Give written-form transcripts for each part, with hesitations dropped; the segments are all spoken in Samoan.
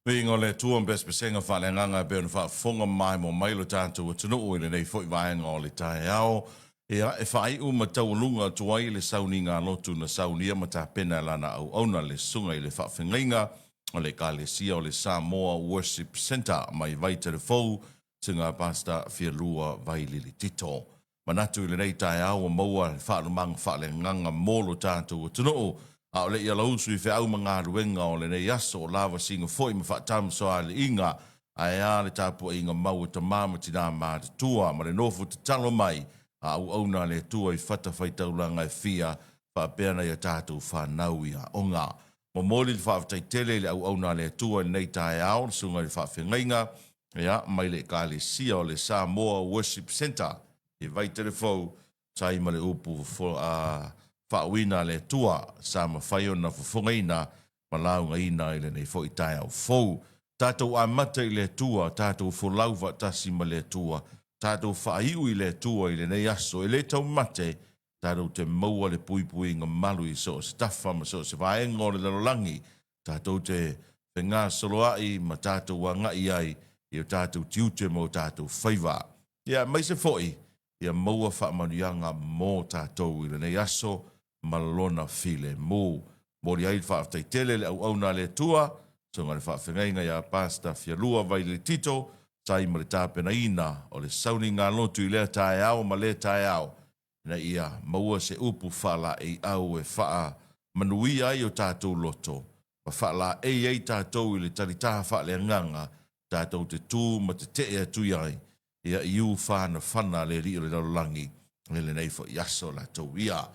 Viiga o le Atua ma pesepesega faaleagaga e pei ona faafofoga ma maimoa mai lo tatou atunuu i lenei foi vaega o le taeao. Ia, e faaiu ma taualuga atu ai le sauniga lotu na saunia ma tapena e lana auauna le Susuga i le Faafegaiga o le Ekalesia o le Samoa Worship Centre mai Vaitele-fou, Susuga Pastor Fialua Vailili Tito. Manatu i lenei taeao ua maua le faalumaga faaleagaga mo lo tatou atunuu, a o le i alausu i feau ma galuega o lenei aso, o lavasiga foi ma faatamasoaliiga, ae a le tapuaiga mau a tama ma tinā matutua ma le nofo tatalo mai a auauna a le Atua i fatafaitaulaga e fia faapea nai a tatou fanau i aoga. Momoli le faafetai tele i le auauna a le Atua i lenei taeao, le Susuga i le Faafeagaiga, ia, mai le Ekalesia o le Samoa Worship Centre i Vaitelefou, tai ma le upu faauuina a le Atua sa mafai ona fofogaina ma laugaina i lenei foi taeao fou. Tatou amata i le Atua, tatou folau faatasi ma le Atua, tatou faaiu i le Atua i lenei aso e le taumate, tatou te maua le puipuiga malu i so o se tafa ma so o se vaega o le lalolagi, tatou te fegasoloai ma tatou agai ai i o tatou tiute ma o tatou faiva. Ia, aemaise foi ia maua faamanuiaga mo tatou i lenei aso ma lona filemu. Momoli ai le faafetai tele i le auauna a le Atua, Susuga i le Faafeagaiga ia Pastor Fialua Vailili Tito, sai ma le tapenaina o le sauniga lotu i lea taeao ma lea taeao, ina ia maua se upu faalaeiau e faamanuia ai o tatou loto ma faalaei ai tatou i le talita faaleagaga tatou te tu ma tetee atu i ai ia i ufanafana a le Alii o le lalolagi i lenei foi aso latou ia.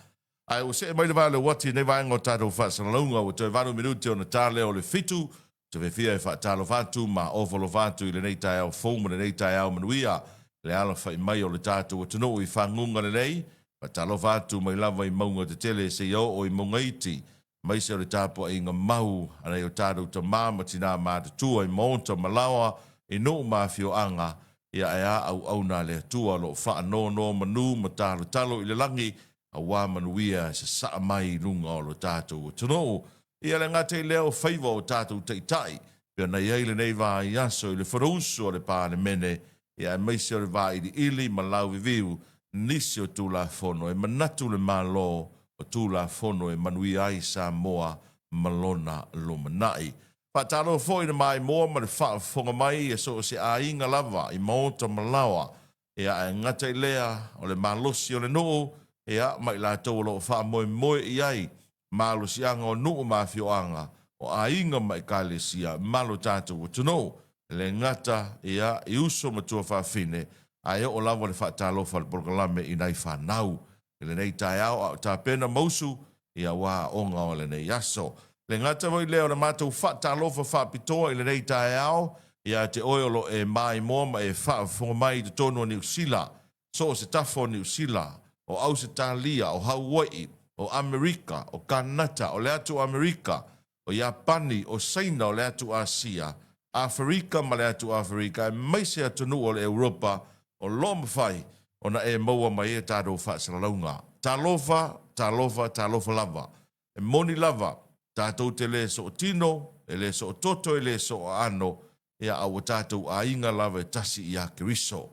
Ae ua see mai le vaa o le uati i lenei vaega o tatou faasalalauga, ua toe 8 minute ona ta lea o le 7. Te fiafia e faatalofa atu ma ofo atu i lenei taeao fou ma lenei taeao manuia le alafai mai o le tatou atunuu i faguga lelei. Faatalofa atu mai lava i mauga tetele seia oo i mauga iti, aemaise o le tapuaiga mau a nai o tatou tama ma tinā matutua i maota ma laoa i nuu ma afioaga, ia ae a auauna a le Atua o lo o faanonomanu ma talotalo i le lagi aua manuia e sasaa mai i luga o lo tatou atunuu. Ia le gata i lea o faiva o tatou taitai, pei ona i ai lenei vaiaso i le Fonousu a le Palemene, ia aemaise o le vailiili ma lauviviu nisi o Tulafono e manatu le Malo o Tulafono e manuia ai Samoa ma lona lumanai. Faatalofa foi i le maimoa ma le faafofoga mai e so o se aiga lava i maota ma laoa, ia ae gata i lea o le malosi o le nuu, ia ma i latou o lo o faamoemoe i ai malosiaga o nuu ma afioaga, o aiga ma ekalesia ma lo tatou atunuu. E le gata ia i uso ma tuafafine, ae oo lava le faatalofa a le polokalame i nai fanau i lenei taeao a o tapena ma usu ia aua aoga o lenei aso. Le gata foi lea o le matou faatalofa faapitoa i lenei taeao ia te oe o lo o e maimoa ma e faafofoga mai i totonu o Niu Sila, so o se tafa o Niu Sila, o Ausetalia, o Hauai'i, o Amerika, o Kanata, o le atu Amerika, o Iapani, o Saina, o le atu Asia, Aferika ma le atu Aferika, aemaise atunuu o le Europa o lo o mafai ona e maua mai ai a tatou faasalalauga. Talofa, talofa, talofa lava. E moni lava, tatou te le sootino, e le soototo, e le sooaano, ia, a ua tatou aiga lava e tasi iā Keriso.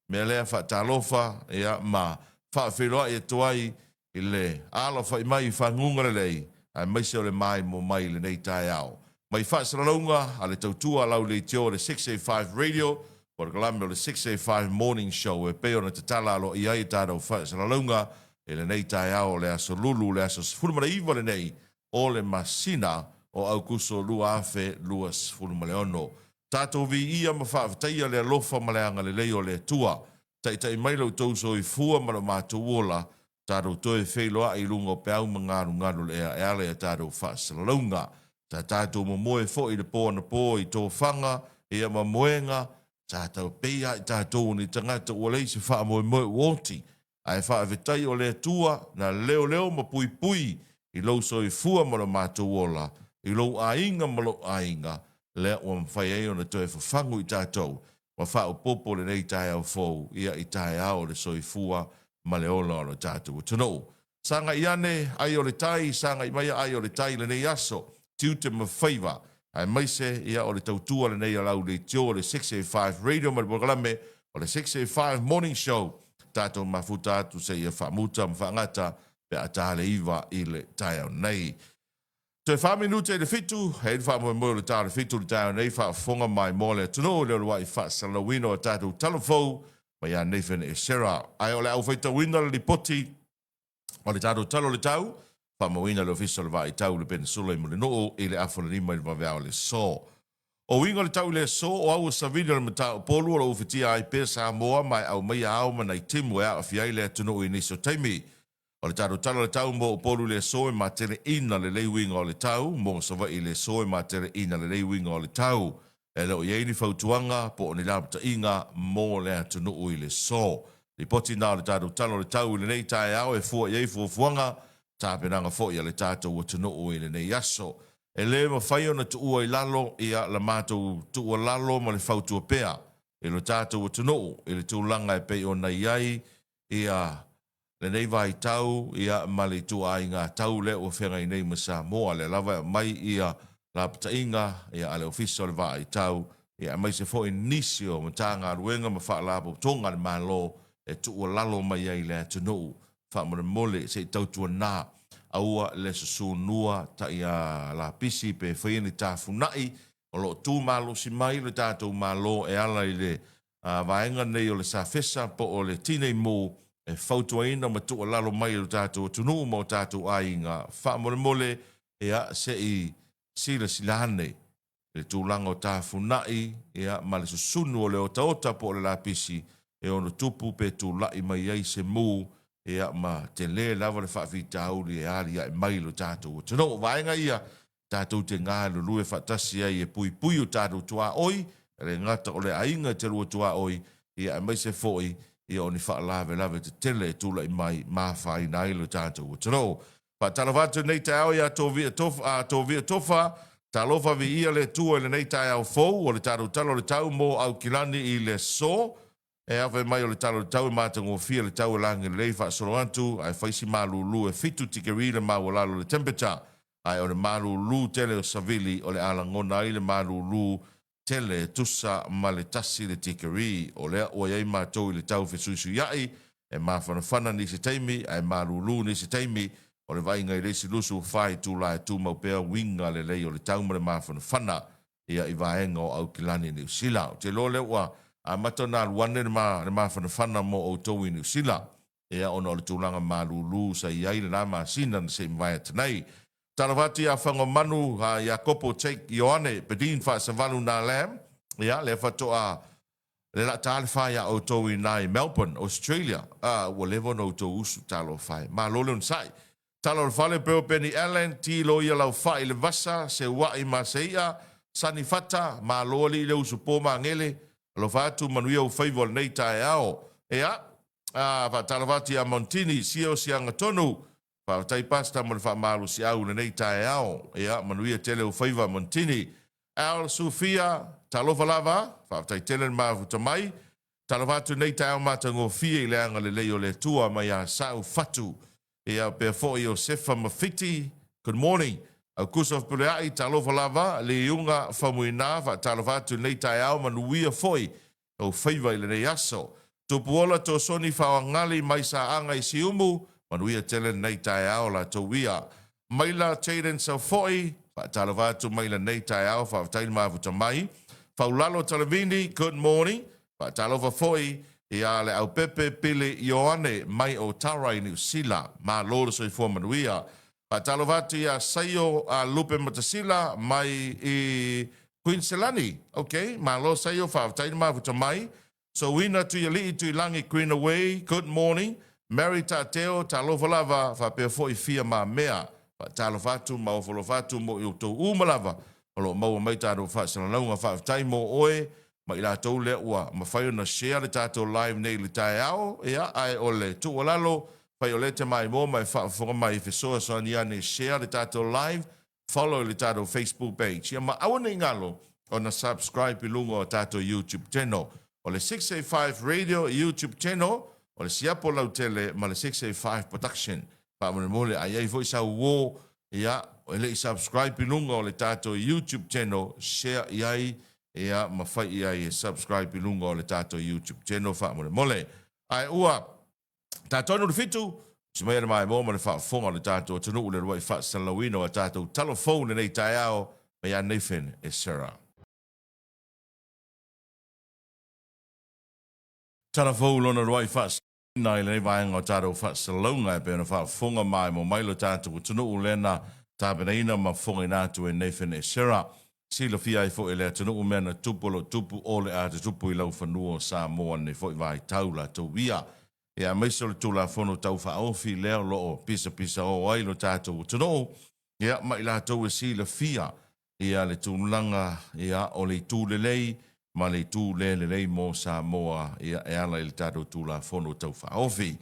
Mea lea faatalofa, ia, ma faafeiloai atu ai i le alafai mai i faguga lelei, aemaise o le maimoa mai i lenei taeao. Mai faasalalauga a le tautua a lau leitio o le 685 Radio, polokalame o le 685 Morning Show e pei ona tatala aloaia ai a tatou faasalalauga i lenei taeao o le aso Lulu, le aso 19 lenei o le masina o Aukuso 2026. Tatou viia ma faafetaia le alofa ma le agalelei o le Atua. Taitai mai lo outou soifua ma lo matou ola, tatou toe feiloai i luga o peau ma galugalu o le ea e ala i a tatou faasalalauga. Sa tatou momoe foi i le po anapo i tofaga ia ma moega, sa tau pei lava i tatou o ni tagata ua leai se faamoemoe ua oti, ae faafetai o le Atua na leoleo ma puipui i lou soifua ma lo matou ola, i lou aiga ma lou aiga, lea ua mafai ai ona toe fafagu i tatou ma faaopoopo lenei taeao fou ia i taeao o le soifua ma le ola o lo tatou atunuu. Sagai ane ai o le tai, sagai mai ai o le tai i lenei aso, tiute ma faiva. Aemaise ia o le tautua lenei a lau leitio o le 685 Radio ma le polokalame o le 685 Morning Show. Tatou mafuta atu seia faamuta ma faagata pe a ta le 9 i le taeao nei. Toe 4 minute i le 7, e i ai le faamoemoe o le ta o le 7 i le taeao nei, faafofoga mai mo le atunuu i le uluai faasalalauina o a tatou tala fou mai ia Nathan Esera. Ae o le a ou faitauina le lipoti o le tatou Tala o le Tau, faamauina e le Ofisa o le Vaaitau i le Penisula i Mulinuu i le afa o le 5 i le vaveao o le aso. O uiga o le tau i le aso, o au o savili o le mataupu o lo o ufitia ai pea Samoa ma e aumaia ao ma nai timu e aafia ai le atunuu i nisi o taimi. O le tatou Tala o le Tau mo Upolu i le aso e mateleina lelei uiga o le tau, mo Savaii i le aso e mateleina lelei uiga o le tau. E le o i ai ni fautuaga po o ni lapataiga mo le atunuu i le aso. Lipoti na o le tatou Tala o le Tau i lenei taeao e fua i ai fuafuaga, tapenaga foi a le tatou atunuu i lenei aso. E le mafai ona tuua i lalo ia la matou tuualalo ma le fautua pea i lo tatou atunuu i le tulaga e pei ona i ai ia lenei vaitau ia ma le ituaiga tau lea ua feagai nei ma Samoa. Lea lava e aumai ia lapataiga ia a le Ofisa o le Vaai Tau ia aemaise foi nisi o Matagaluega ma Faalapotopotoga a le Malo e tuualalo mai ai i le atunuu faamolemole se i tautuana aua le susunua taia lapisi pe faia ni tafunai o lo o tu malosi mai le tatou Malo e ala i le vaega nei o le Safesa po o le Tinei Mu e fautuaina ma tuualalo mai i lo tatou atunuu ma o tatou aiga faamolemole ia se i silasila ane i le tulaga o tafunai ia ma le susunu o le otaota po o le lapisi e ono tupu pe tulai mai ai se mu ia ma tele lava le faafitauli e aliae mai i lo tatou atunuu. O vaega ia tatou te galulue faatasi ai e puipui o tatou tuaoi, e le gata o le aiga e telua tuaoi, ia aemaise foi ia o ni faalavelave tetele e tulai mai ma afaina ai lo tatou atunuu. Faatalofa atu i lenei taeao ia Tovia Tofa, Tovia Tofa, talofa viia le Atua i lenei taeao fou o le tatou Tala o le Tau mo Aukilani i le aso. E afe mai o le tala o le tau e matagofie le tau e lagi lelei faasolo atu ae fai si malulu e 7 tikeri le maualalo o le temperature ae o le malulu tele o savili o le a lagona ai le malulu tele e tusa ma le 1 le tikeri. O lea ua i ai matou i le tau fesuisuia'i e mafanafana nisi taimi ae malulu nisi taimi o le vaaiga i le isi 24 itula e tumau pea uiga lelei o le tau ma le mafanafana ia i vaega o Aukilani i Niu Sila. Ou te iloa lea ua amata ona alu ane le mafanafana mo outou i Niu Sila, ia ona o le tulaga malulu sa i ai lena masina na se i mavae atu nei. Talofa atu ia Fagomanu Iakopo Jake Ioane Bedin Faasavalu Na Lam, ia lea faatoa le lata le fa ia outou i ina i Melbourne, Australia. A, ua leva ona outou usu, talofa e. Malo le onosai. Tala o le fale, Bill Benny Allen, Tilo ia lau fa'i le vasa, Seua'i ma Sei'a, Sani Fata, malo alii le usu po magele, alofa atu manuia ou faiva o lenei taeao. Ea, a, faatalofa atu ia Montini, Sio Siagatonu, Faafetai Pastor mo le faamalosiau i lenei taeao. Ia manuia tele ou faiva Montini. Al Sufia, talofa lava, faafetai tele le mafuta mai. Talofa atu lenei taeao matagofie i le agalelei o le Atua mai ia Sau Fatu. Ia pea foi Iosefa ma Fiti, good morning. Aukuso Fepuleai, talofa lava, Liuga Faumuina, faatalofa atu i lenei taeao, manuia foi ou faiva i lenei aso. Tupuola Tosoni Faoagali mai Saaga i Siumu, manuia tele lenei taeao latou ia. Maila Jayden Saufoi, faatalofa atu mai lenei taeao, faafetai le mafuta mai. Faulalo Talavini, good morning, faatalofa foi ia le Aupepe Pili Ioane mai Otara i Niu Sila, malo le soifua manuia. Faatalofa atu ia Saio a Lupe Matasila mai i Queenselani. Ok, malo Saio, faafetai le mafuta mai. Souina Tuialii Tuilagi Greenaway, good morning. Mary Taateo, talofa lava, faapea foi Fia Mamea. Faatalofa atu ma ofolofa atu mo i outou uma lava o lo o maua mai tatou faasalalauga. Faafetai mo oe ma i latou lea ua mafai ona share le tatou live nei i le taeao, ia, ae o le tuualalo, fai o lea e te maimoa ma e faafofoga mai, fesoasoani ane share le tatou live, follow i le tatou Facebook page, ia ma aua ne i galo ona subscribe i luga o tatou YouTube channel. O le 685 Radio YouTube channel, o le siapo lautele ma le 685 Production. Faamolemole, a i ai foi sau uo, Ia, e le i subscribe i luga o le tatou YouTube channel, share i ai, ia, ma fai i ai e subscribe i luga o le tatou YouTube channel faamolemole. Ae ua ta tonu le fitu, usi mai le maimoa ma le faafofoga o le tatou atunuu i le uluai faasalalauina o a tatou talo fou i lenei taeao mai ia Nathan Esera. Tala fou lona uluai faasalalauina i lenei vaega o tatou faasalalauga e pei ona faafofoga maimoa mai lo tatou atunuu lea na tapenaina ma fofogaina atu e Nathan Esera. Silafia ai foi e le atunuu mea na tupu o lo o tupu o le a tutupu i laufanua o Samoa lenei foi vaitau latou ia. Ia aemaise o le Tulafono Tau Faaofi lea o lo o pisapisao ai lo tatou atunuu, ia ma i latou e silafia ia le tulaga ia o le itu lelei ma le itu le lelei mo Samoa ia e ala i le tatou Tulafono Tau Faaofi.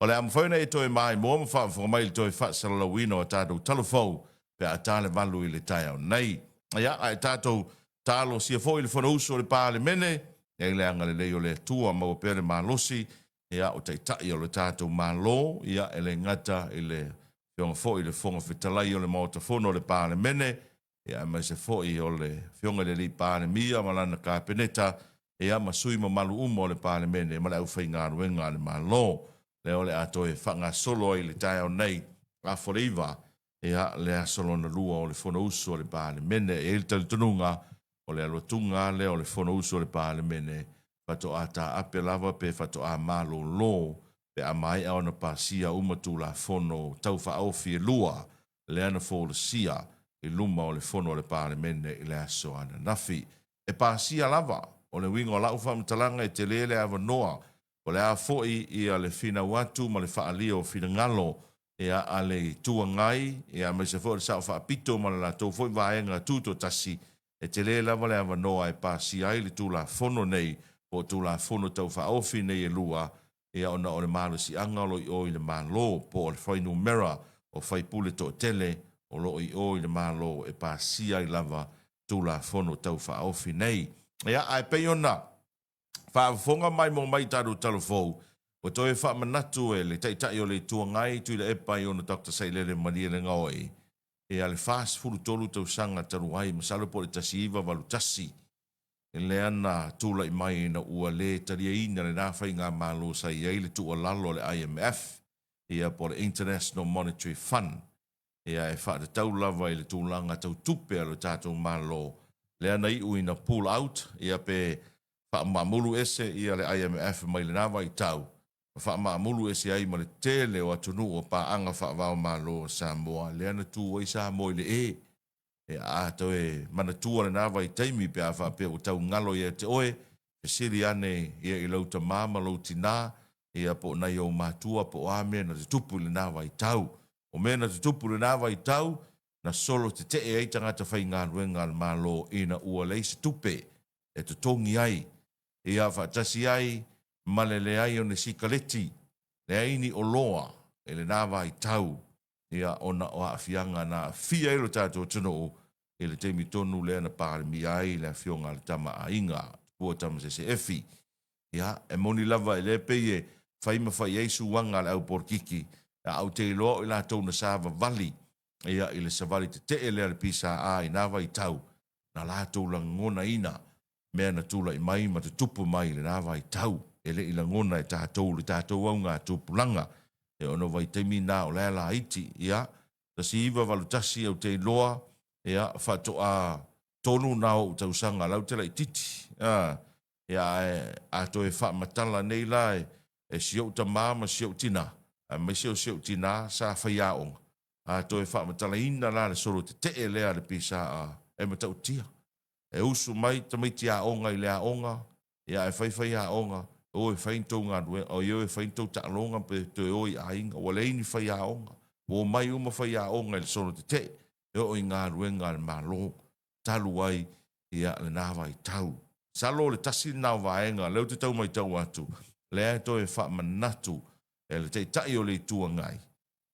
O le a mafai ona e toe maimoa ma faafofoga mai i le toe faasalalauina o a tatou talo fou pe a ta le 8 i le taeao nei. Ia, ae tatou talosia foi le Fonousu o le Palemene, ia i le agalelei o le Atua, maua pea le malosi, ia, o Taitai o le tatou Malo, ia, e le gata i le Afioga foi i le Fofoga Fetalai o le Maota Fono o le Palemene, ia aemaise foi o le Afioga i le Alii Palemia ma lana Kapeneta, ia ma sui mamalu uma o le Palemene ma le aufaigaluega a le Malo. Lea o le a toe faagasolo ai i le taeao nei, afa o le 9, ia le aso lona lua o le Fonousu a le Palemene. E i ai le talitonuga, o le alu atuga lava lea o le Fonousu a le Palemene, faatoa taape lava pe faatoa malolo pe a maea ona pasia uma Tulafono Tau Faaofi e lua lea na folasia i luma o le Fono a le Palemene i le aso ananafi. E pasia lava, o le uiga o lau faamatalaga e tele le avanoa, o le a foi ia le finau atu ma le faaalia o finagalo ia a le Itu Agai ia aemaise foi o le Sao Faapito ma le latou foi vaega tutoatasi, e tele lava le avanoa e pasia ai le Tulafono nei po o Tulafono Tau Faaofi nei e lua ia ona o le malosiaga o lo o i o i le Malo po o le fuainumera o faipule toatele o lo o i o i le Malo e pasia ai lava Tulafono Tau Faaofi nei. Ia, ae pei ona faafofoga maimoa mai i tatou talo fou, ua toe faamanatu e le Taitai o le Itu Agai Tuilaepa i ona Doctor Sailele Malielegaoi ia le 43 tausaga talu ai, masalo po o le 1981, lea na tulai mai ina ua le taliaina lena faigamalo sa i ai le tuualalo a le IMF, ia po o le International Monetary Fund, ia e faatatau lava i le tulaga tau tupe a lo tatou Malo, lea na iu ina pull out, ia pe faamaamulu ese ia le IMF mai lena vaitau, ma faamaamulu ese ai ma le tele o atunuu o paaga faava-o-Malo o Samoa, lea na tu ai Samoa i le e. Ia, a toe manatua lena vaitaimi pe a faapea ua tau galo ia te oe, fesili ane ia i lou tama ma lou tina, ia po o nai ou matua po o a mea na tutupu i lena vaitau. O mea na tutupu i lena vaitau, na solo tetee ai tagata faigaluega a le Malo ina ua leai se tupe e totogi ai, ia faatasi ai ma le leai o ni sikaleti, leai ni oloa i lena vaitau. ia ona o aafiaga na aafia ai lo tatou atunuu i le taimi tonu lea na Palemia ai le Afioga a le Tama a Aiga, Tupua Tamasese Efi. Ia, e moni lava e le pei e fai ma fai ai suaga a le au polokiki, a ou te iloa o i latou na savavali ia i le savali tetee lea a le PSA i na vaitau, na latou lagonaina mea na tulai mai ma tutupu mai i lena vaitau, e le i lagona e tatou le tatou augatupulaga. E ono vaitaimi na o la e laiti, ia, 1981 ou te iloa, ia, faatoa tolu na o ou tausaga la ou te laititi, a, ia, ae a toe faamatala nei la e, e si ou tama ma si ou tina, aemaise o si ou tina sa faiaoga, a toe faamatalaina la le solo tetee lea a le PSA e matautia. E usu mai tamaiti aoga i le aoga, ia ae fai fai aoga, o e fai ni tou galuega, oi o e fai ni tou taaloga pe toe o i aiga, ua leai ni faiaoga, ua omai uma faiaoga i le solo tetee, e oo i galuega a le Malo, talu ai ia lena vaitau. Masalo o le tasi lena o vaega lea ou te tau matau atu, lea e toe faamanatu e le Taitai o le Itu Agai,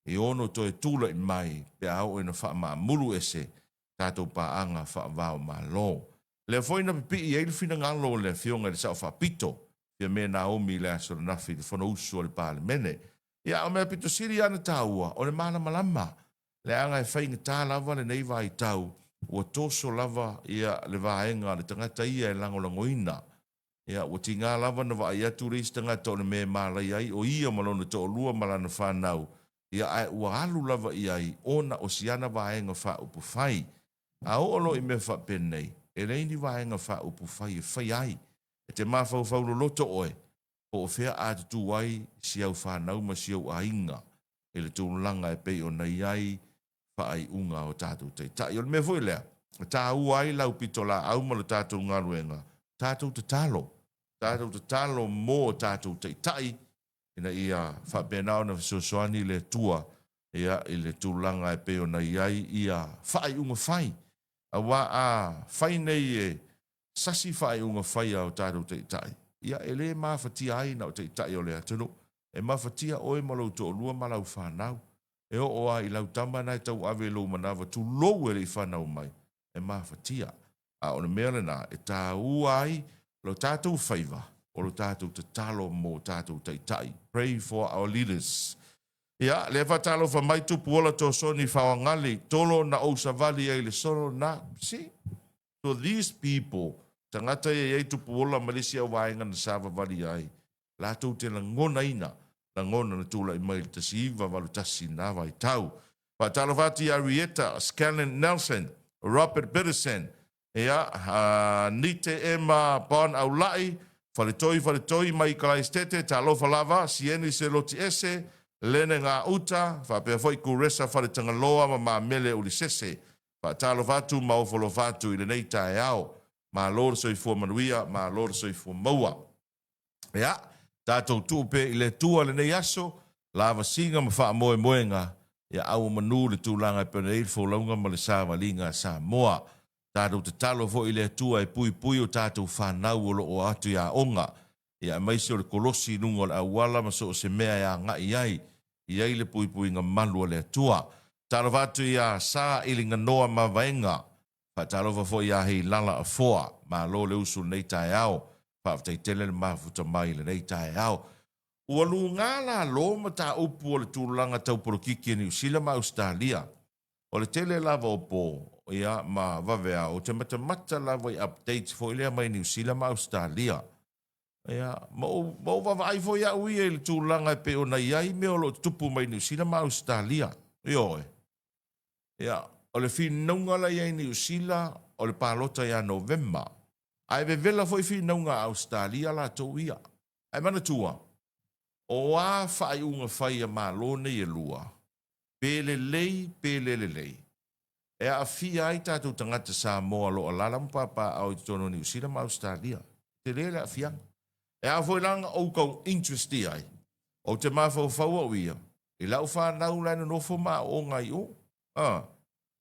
e ono toe tulai mai pe a oo ina faamaamulu ese tatou paaga faava-o-Malo. Lea foi na pipii ai le finagalo o le Afioga i le Sao Faapito, Fiame Naomi i le aso ananafi i le Fonousu a le Palemene. Ia, a o mea pito sili lava ona taua, o le malamalama. Leaga e faigata lava lenei vaitau, ua toso lava ia le vaega a le tagata ia e lagolagoina. Ia, ua tiga lava na vaai atu le isi tagata o le mea e malaia ai o ia ma lona toalua ma lana fanau, ia ae ua alu lava i ai ona o si ana vaega faaupufai. A oo loa i mea faapenei, e leai ni vaega faaupufai e faia ai. E te mafaufau loloto oe, po o fea a tutū ai si au fanau ma si ou aiga i le tulaga e pei ona i ai faaiuga a o tatou taitai. O le mea foi lea e tāua ai lau pitolaau ma le tatou galuega, tatou tatalo, tatou tatalo mo o tatou taitai ina ia faapena ona fesoasoani le Atua ia i le tulaga e pei ona i ai ia faaiuga fai. Aua a fai nei e sasi faaiuga fai a o tatou taitai, ia e le mafatia ai na o taitai o le atunuu. E mafatia oe ma lou toalua ma lau fanau. E oo lava i lau tama na e tauave i lou manava tulou e le i fanau mai, e mafatia. A o le mea lena e taua ai lo tatou faiva, o lo tatou tatalo mo tatou taitai. Pray for our leaders. Ia, lea faatalofa mai Tupuola Tosoni Faoagali, tolo na ou savali ai i le solo na. See? So these people, tagata ia e i ai Tupuola ma le isi au vaega na savavali ai, latou te lagonaina lagona na tulai mai i le 1981 na vaitau. Faatalofa atu ia Rieta Scanlon Nelson, Robert Biddison, ia, Nite Emma Bon Aulai, Faletoi Faletoi mai Kalaistete, talofa lava, Sieni Seloti Ese, Lene Gauta, faapea foi Kuresa Faletagaloa ma Mamele Ulisese. Faatalofa atu ma ofolofa atu i lenei taeao. Malo le soifua manuia, malo le soifua maua. Ia, tatou tuu pea i le Atua lenei aso, lavasiga ma faamoemoega, ia a ua manu le tulaga e pei ona i ai le folauga ma le savaliga a Samoa. Tatou tatalo foi i le Atua e puipui o tatou fanau o lo o atu i aoga, ia aemaise o le kolosi i luga o le auala ma so o se mea e agai i ai, i ai le puipuiga malu a le Atua. Talofa atu ia Sa Iliganoa Mavaega, Faatalofa foi ia Heilala Afoa. Malo le usu i lenei taeao. Faafetai tele le mafuta mai i lenei taeao. Ua luga lalo mataupu o le tulaga tau polokiki a Niu Sila ma Ausetalia. O le tele lava o po, ia, ma vaveao, ou te matamata lava i updates foi lea mai Niu Sila ma Ausetalia. Ia, ma ou, ma ou vaavaai foi au ia i le tulaga e pei ona i ai mea o lo o tutupu mai Niu Sila ma Ausetalia. Ioe. Ia, o le finauga la i ai i Niu Sila, o le palota ia Novema. Ae vevela foi finauga a Ausetalia latou ia. Ae manatua, o a faaiuga fai a Malo nei e lua, pe lelei pe le lelei, e aafia ai tatou tagata Samoa o lo o alaala ma papaaao i totonu o Niu Sila ma Ausetalia. Tele le aafiaga. E a foi la na ou tau interest i ai, ou te mafaufau au ia, i lau fanau la e nonofo ma aooga i o. A,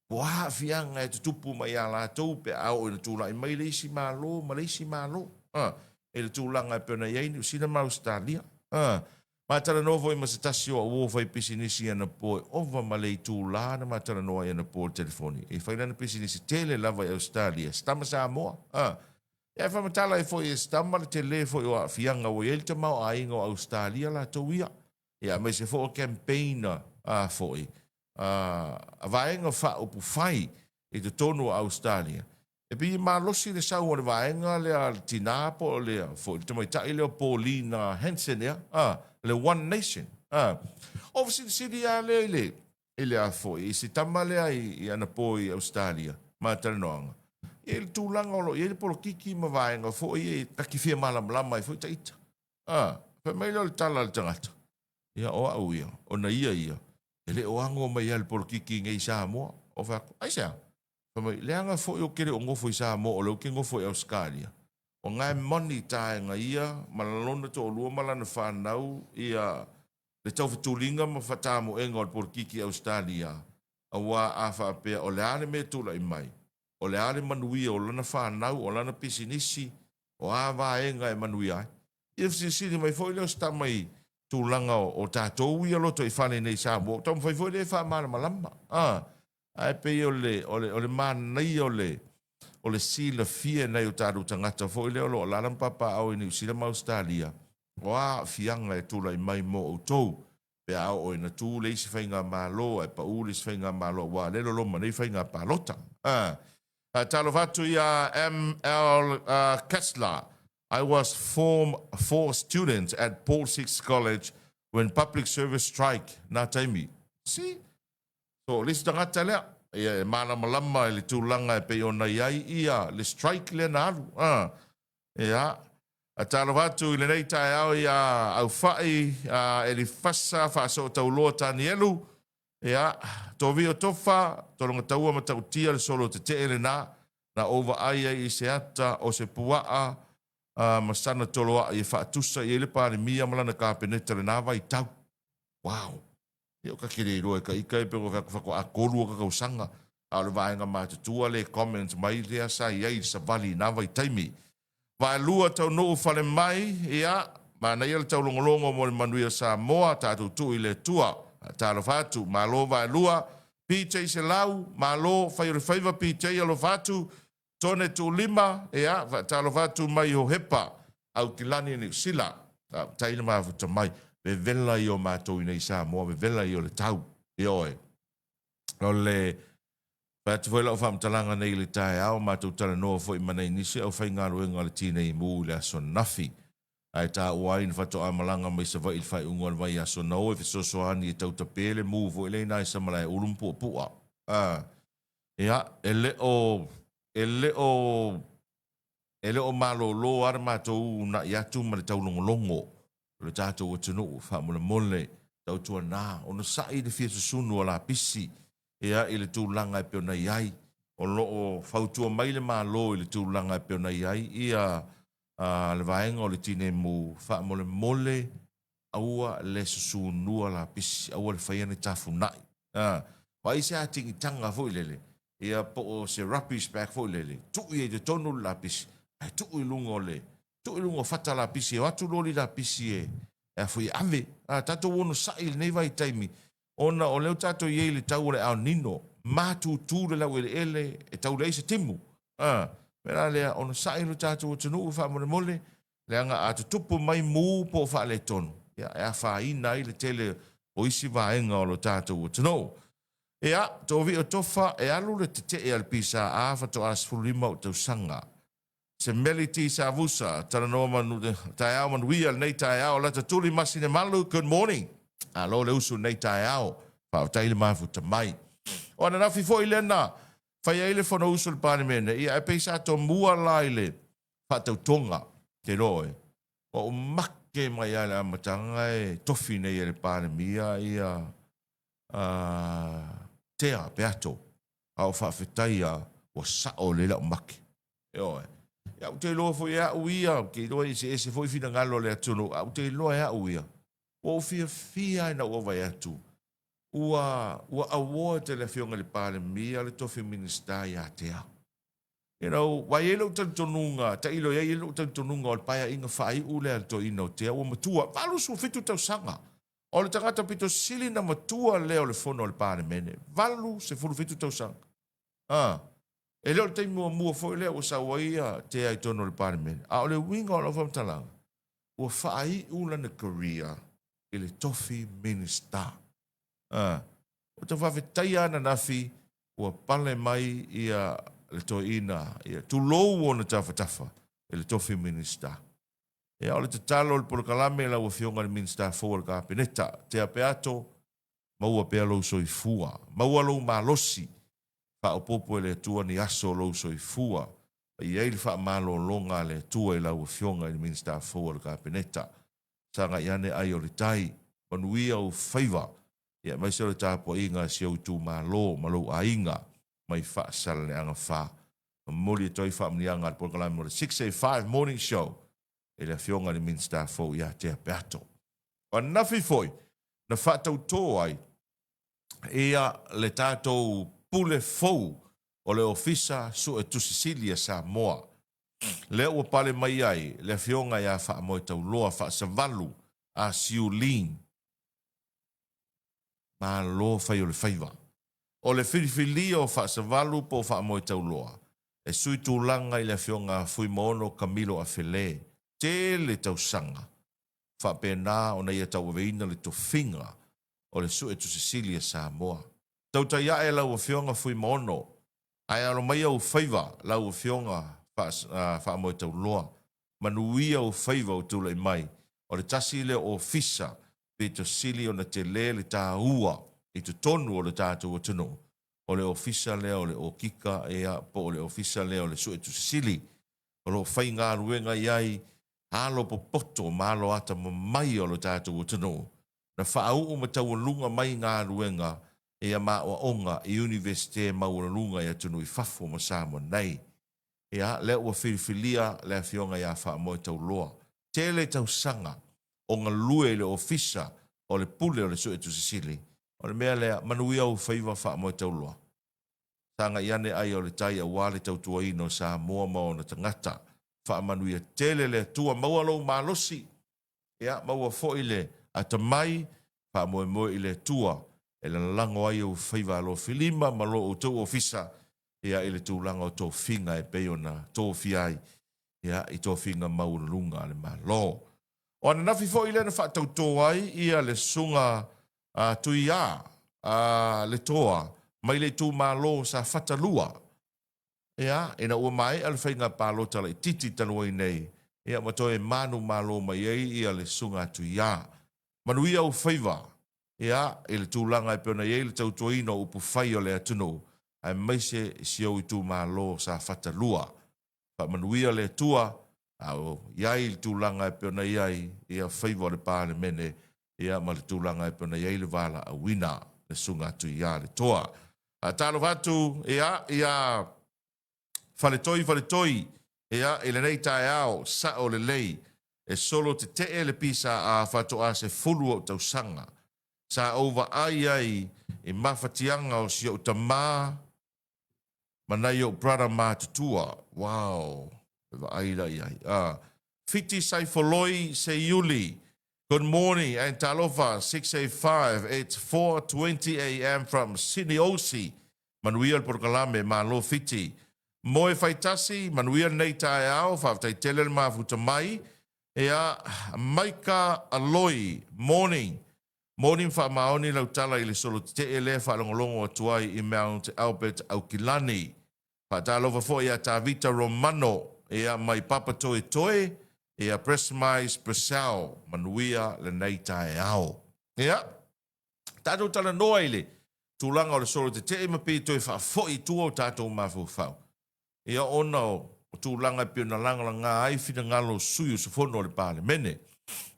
po o a aafiaga e tutupu mai ia latou pe a oo ina tulai mai le isi Malo ma le isi Malo. A, i le tulaga e pei ona i ai Niu Sila ma Ausetalia. A, ma talanoa foi ma se tasi o au uo faipisinisi anapo e ova ma le itula na ma talanoa ai anapo i le telefoni. E fai lana pisinisi tele lava i Ausetalia, se tama Samoa. A, E faamatala ai foi e se tama le tele foi o aafiaga ua i ai le tamaoaiga o Ausetalia latou ia, ia aemaise foi o campaign a foi a vaega faaupufai i totonu o Ausetalia. E pei e malosi le sau o le vaega lea a le tina po o le foi le tamaitai lea o Pauline Hanson ea, a, le One Nation. A, o fesilisili lava lea i le i le a foi, i se tama lea i anapo i Ausetalia, ma talanoaga, ia i le tulaga o lo o i ai le polokiki ma vaega foi ia e taki fia malamalama ai foi taita. A, fai mai lea o le tala a le tagata, ia o au ia, ona ia ia, e le o ago mai lava le polokiki nei i Samoa. Ou fai atu, aisea? Fai mai, leaga foi ou te le o nofo i Samoa o lea ou te nofo i Ausetalia. O na e monitor e na ia ma lona toalua ma lana fanau ia le taufetuliga ma fatamoega o le polokiki i Ausetalia, aua a faapea o le a le mea e tulai mai, o le a le manuia o lana fanau, o lana pisinisi, o a vaega e manuia ai. Ia fesilisili mai foi lea o se tama i tulaga o tatou ia loto i fale nei i Samoa, ua taumafai foi lea e faamalamalama. A, ae pei o le, o le, o le manaia o le, o le silafia e nai o tatou tagata foi lea o lo o alaala ma papaaao i Niu Sila ma Ausetalia, o a aafiaga e tulai mai mo outou. Pe a oo ina tu le isi faigamalo ae pau le isi faigamalo aua lea e loloma nei faiga palota. A Talofa atu ia ML Kessler. I was form 4 student at Paul 6 College when public service strike na taimi. See? So, o le isi tagata lea, ia e malamalama i le tulaga e pei ona i ai ia le strike lea na alu. A Ia, a talofa atu i lenei taeao iā Aufai, a Elifasa, Faasootauloa Tanielu, ia, Tovio Tofa, Tologataua Matautia le solo tetee lena, na ou vaai ai i se ata o se puaa a, ma sana toloai e faatusa i ai le Palemia ma lana Kapeneta lena vaitau. Wow! Ia o ka ke le iloa e ka ika e pe ua fai atu faatoa 3 o ka tausaga, a o le vaega matutua le comment mai lea sa i ai i le savali i na vaitaimi. Vaelua taunuu fale mai, ia, manaia le taulogologo mo le manuia o Samoa, tatou tuu i le Atua. Talofa atu, malo Vaelua. PJ Selau, malo, fai o le faiva PJ, alofa atu. Tone Tuulima, ia, faatalofa atu mai Hohepa, Aukilani, Niu Sila. Faafetai le mafuta mai. Vevela ia o matou i nei Samoa, vevela ia o le tau. Ioe. O le fai atu foi lau faamatalaga nei i le taeao, matou talanoa foi ma nai nisi aufaigaluega a le Tinei Mu i le aso ananafi. Ae taua ai na faatoa malaga mai Savaii i le faaiuga o le vaiaso na o e fesoasoani e tautape le mu foi lea i na i Samalaeulu ma Puapua. A. Ia, e le o, e le o, e le o malolo lava le matou uunai atu ma le taulogologo o le tatou atunuu, faamolemole, tautuana, onosai le fia susunu o lapisi, ia, i le tulaga e pei ona i ai. O lo o fautua mai le Malo i le tulaga e pei ona i ai ia le vaega o le tineimu, faamolemole, aua le susunua lapisi, aua le faia ni tafunai. A, vaai se atigitaga foi lele, ia po o se rubbish bag foi lele, tuu i ai i totonu le lapisi, ae tuu i luga o le, tuu i luga o fata lapisi e o atu loli lapisi e, e a foi e ave. A, tatou onosai i lenei vaitaimi, ona o lea ua tatou i ai i le tau o le El Nino, matutu le laueleele e tau leai se timu. A, mea la lea, onosai lo tatou atunuu faamolemole, leaga a tutupu mai mu po o faaletonu, ia, e afaina ai le tele o isi vaega o lo tatou atunuu. Ia, Tovio Tofa, e alu le tetee a le PSA faatoa 15 ou tausaga. Semeli T. Savusa, talanoa manu, taeao manuia lenei taeao, lata tuli Masinemalu, good morning. Alo le usu lenei taeao, faafetai le mafuta mai. O ananafi foi lea na fai ai le Fonousu a le Palemene, ia, ae pei sa tomua la i le faatautoga, te iloa oe, ua ou make mai lava i le amataga e tofi nei e le Palemia ia Tea Peato, a o faafetai lava ua sao lelei lau make. Ioe. Ia ou te iloa foi e au ia, ou te iloa e eseese foi finagalo o le atunuu, ae ou te iloa e au ia, ua ou fiafia lava ina ua vaai atu, ua, ua award e le Afioga i le Palemia le tofi Minisita ia Tea. You know, ua i ai lou talitonuga, tailo i ai i lou talitonuga o le paeaiga faaiu lea a le toeaina o Tea, ua matua, 87 tausaga. O le tagata pito sili na matua lea o le fono a le Palemene, 87 tausaga. A, e le o le taimi muamua foi lea ua sau ai ia Tea i totonu o le Palemene. A o le uiga o lau faamatalaga, ua faaiu lana career i le tofi Minisita. A, ua tau faafetaia ananafi ua pale mai ia le toeaina, ia, tulou ona tafatafa i le tofi Minisita. Ia, o le tatalo o le polokalame i lau Afioga i le Minisita fou o le Kapeneta, Tea Peato, maua pea lou soifua, maua lou malosi, faaopoopo e le Atua ni aso o lou soifua, ma i ai le faamalologa a le Atua i lau Afioga i le Minisita fou o le Kapeneta. Sagai ane ai o le tai, manuia ou faiva, ia aemaise o le tapuaiga a si ou itumalo ma lou aiga mai Faasaleleaga 4. Momoli atu ai faamanuiaga a le polokalame o le 685 Morning Show i le Afioga i le Minisita fou ia Tea Peato. O ananafi foi na faatautō ai ia le tatou pule fou o le Ofisa Suetusi Sili a Samoa, lea ua pale mai ai le Afioga ia Faamoetauloa Faasavalu a Siu Ling. Malo fai o le faiva. O le filifilia o Faasavalu po o Faamoetauloa e sui tulaga i le Afioga a Fuimaono Camilo Afele, tele tausaga faapena ona ia tauaveina le tofiga. o le Suetusi Sili a Samoa. Tautai ae lau Afioga Fuimaono, ae alo mai ou faiva lau Afioga Faamoetauloa. Manuia ou faiva ua tulai mai. O le tasi lea o ofisa pito sili ona tele le taua i totonu o le tatou atunuu, o le ofisa lea o le Okika ia po o le ofisa lea o le Suetusi Sili. O lo o faigaluega i ai alo popoto ma alo atamamai o le tatou atunuu na faauu ma taualuga mai galuega ia ma aoaoga i Iunivesite maualuluga i atunuu i fafo ma Samoa nei. Ia, lea ua filifilia le Afioga ia Faamoe Tauloa. Tele tausaga o galue i le Ofisa o le Pule o le Suetusi Sili. O le mea lea, manuia ou faiva Faamoe Tauloa. Sagai ane ai o le tai aua le tautuaina o Samoa ma ona tagata. Faamanuia tele le Atua, maua lou malosi, ia maua foi le atamai, faamoemoe i le Atua e lalago ai ou faiva alofilima ma lo outou ofisa, ia i le tulaga o tofiga e pei ona tofia ai, ia i tofiga maualuluga a le Malo. O ananafi foi lea na faatauto ai ia le Susuga a Tuia a le Toa mai le itumalo o Safata 2. Ia, ina ua maea le faiga palota laitiiti talu ai nei, ia ma toe manumalo mai ai ia le Susuga a Tuia. Manuia ou faiva, ia, i le tulaga e pei ona i ai le tautuaina o upufai o le atunuu, aemaise si ou itumalo o Safata 2. Faamanuia le Atua, a o i ai le tulaga e pei ona i ai ia faiva o le Palemene, ia ma le tulaga e pei ona i ai le valaauina, le Susuga a Tuia le Toa. Faatalofa atu ia ia Faletoi Faletoi ia i lenei taeao sao lelei e solo tetee le PSA faatoa 10 ou tausaga. Sa ou vaai ai i mafatiaga o si ou tama ma nai ou brother matutua. Wow! E vaai la i ai. Ah. Fiti Saifoloi Seiuli. Good morning and talofa 685. It's 4:20 a.m. from Sydney Aussie. Manuia le polokalame, malo Fiti. Moe faitasi, manuia lenei taeao, faafetai tele le mafuta mai. Ia, Maika Aloi, morning. Moni ma faamaoni lau tala i le solo tetee lea e faalogologo atu ai i Mount Albert Aukilani. Faatalofa foi ia Tavita Romano ia mai Papatoetoe ia Presmais Presau. Manuia lenei taeao. Ia, tatou talanoa i le tulaga o le solo tetee ma pei e toe faafoi i tua o tatou mafaufau. Ia ona o tulaga e pei ona lagalaga ai finagalo o sui usufono o le Palemene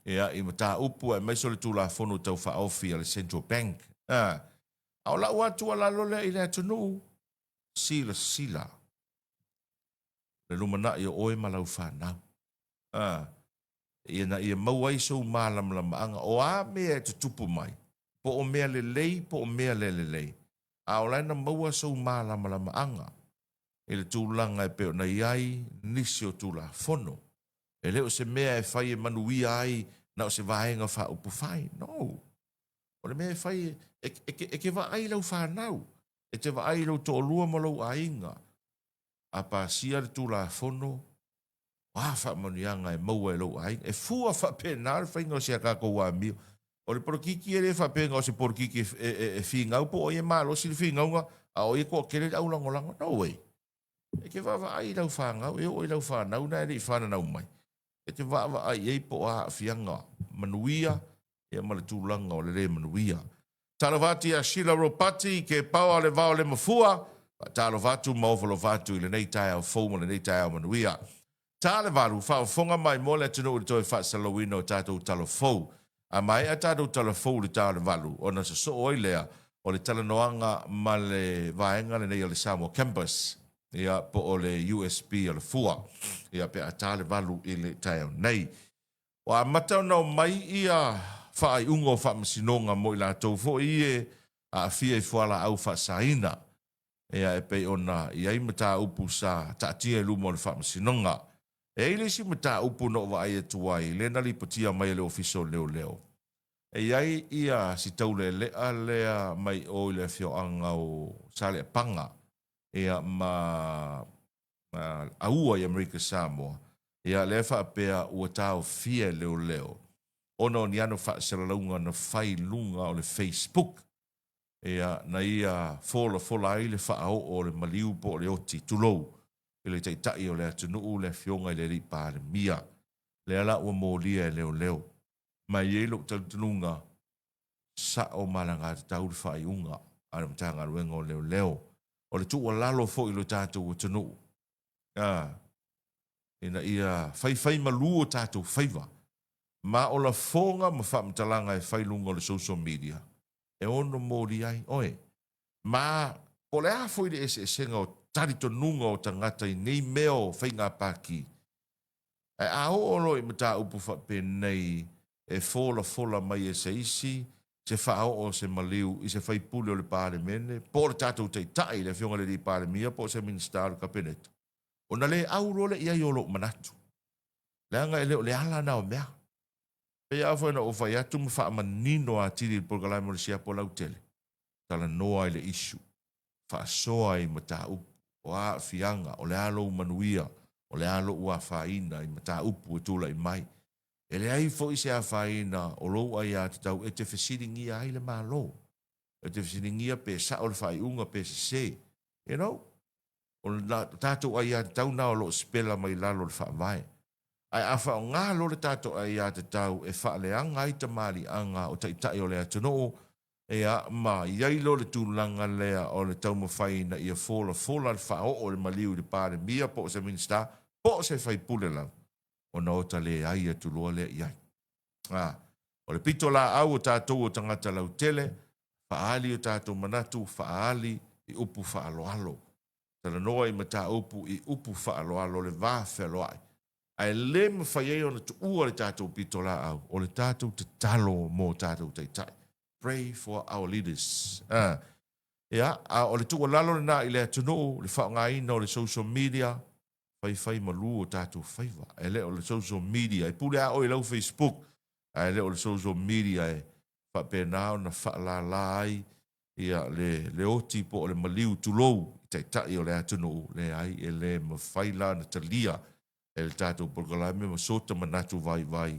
ia i mataupu aemaise o le Tulafono Tau Faaofi a le Central Bank. A o lau lava tuualalo lea i le atunuu, silasila le lumanai o oe ma lau fanau. A, ina ia maua ai sou malamalamaaga o a mea e tutupu mai, po o mea lelei po o mea le lelei, a o la e na maua sou malamalamaaga i le tulaga e pei ona i ai nisi o Tulafono. E le o se mea e fai e manuia ai na o se vaega faaupufai. No. O le mea e fai, e, e, e, e te vaai i lau fanau, e te vaai i lou toalua ma lou aiga. A pasia le Tulafono, O a faamanuiaga e maua e lou aiga? E fua faapena le faiga o si a tatou amio. O le polokiki e le faapea na o se polokiki e, e, e, e finau po o ai e malosi le finauga, a o ai e toatele le aulagolago. No way. E te vaavaai i lau fanau, e oo i lau fanau na e le i fananau mai. E te vaavaai i ai po o a aafiaga manuia ia ma le tulaga o le le manuia. Talofa atu ia Sheila Ropati, ke paoa le vao le mafua, faatalofa atu ma ofo atu i lenei taeao fou ma lenei taeao manuia. Ta le valu, faafofoga mai mo le atunuu i le toe faasalalauina o tatou tala fou. A maea tatou tala fou i le ta o le valu, ona sosoo ai lea o le talanoaga ma le vaega lenei o le Samoa Campus, ia, po o le USB o le fua, ia, pe a ta le valu i le taeao nei. Ua amata ona omai ia faaiuga o faamasinoga mo i latou foi e aafia i fualaau faasaina, ia e pei ona i ai mataupu sa taatia i luma o le faamasinoga. E i ai le isi mataupu na ou vaai atu ai, lea na lipotia mai e le Ofisa o Leoleo, e i ai ia si taulealea lea mai o i le afioaga o Saleapaga, ia ma Aua i Amerika Samoa, ia lea faapea ua taofia e leoleo. ona o ni ano faasalalauga na fai i luga o le Facebook, ia, na ia folafola ai le faaoo o le maliu po o le oti, tulou, i le Taitai o le atunuu, le Afioga i le Alii Palemia. Lea la ua molia e leoleo. Ma e i ai lou talitonuga, sao ma alagatatau le faaiuga a le Matagaluega o Leoleo. O le tuualalo foi i lo tatou atunuu, a, ina ia faifai malu o tatou faiva, ma o lafoga ma faamatalaga e fai i luga o le social media, e ono molia ai oe. Ma po o le a foi le eseesega o talitonuga o tagata i nei mea o faiga pati, ae a oo loa i mataupu faapenei e folafola mai e se isi se faaoo o se maliu i se faipule o le Palemene po o le tatou Taitai, le Afioga i le Alii Palemia po o se Minisita o le Kapeneta, ona le au loa lea i ai o lou manatu, leaga e le o le ala lena o mea. Pei lava foi ona ou fai atu ma faamanino atili i le polokalame o le siapo lautele, talanoa i le issue, faasoa i mataupu, o a aafiaga, o le a lou manuia, o le a lou afaina i mataupu e tulai mai. E leai foi se afaina o lou aiatatau e te fesiligia ai le Malo, e te fesiligia pe sao le faaiuga pe sese. You know? O le tatou aiatatau lena o lo o sipela mai lalo o le Faavae. Ae a faaaoga loa le tatou aiatatau e faaleaga ai tamaliiaga o taitai o le atunuu, ia, ma i ai loa le tulaga lea o le taumafai ina ia folafola le faaoo i le maliu i le Palemia po o se Minisita po o se faipule lava, ona ota leai atu loa lea i ai. A, o le pitolaau o tatou o tagata lautele, faaali o tatou manatu, faaali i upu faaaloalo. Talanoa i mataupu i upu faaaloalo le va fealoai. Ae le mafai ai ona tuua le tatou pitolaau, o le tatou tatalo mo tatou taitai. Pray for our leaders. A, ia, a o le tuualalo lena i le atunuu, le faaaogaina o le social media, faifai malu o tatou faiva. E le o le social media, e pule a oe i lau Facebook, ae le o le social media e faapena ona faalala ai ia le le oti po o le maliu, tulou, i taitai o le atunuu, leai, e le mafai la ona talia e le tatou polokalame ma sota manatu vaivai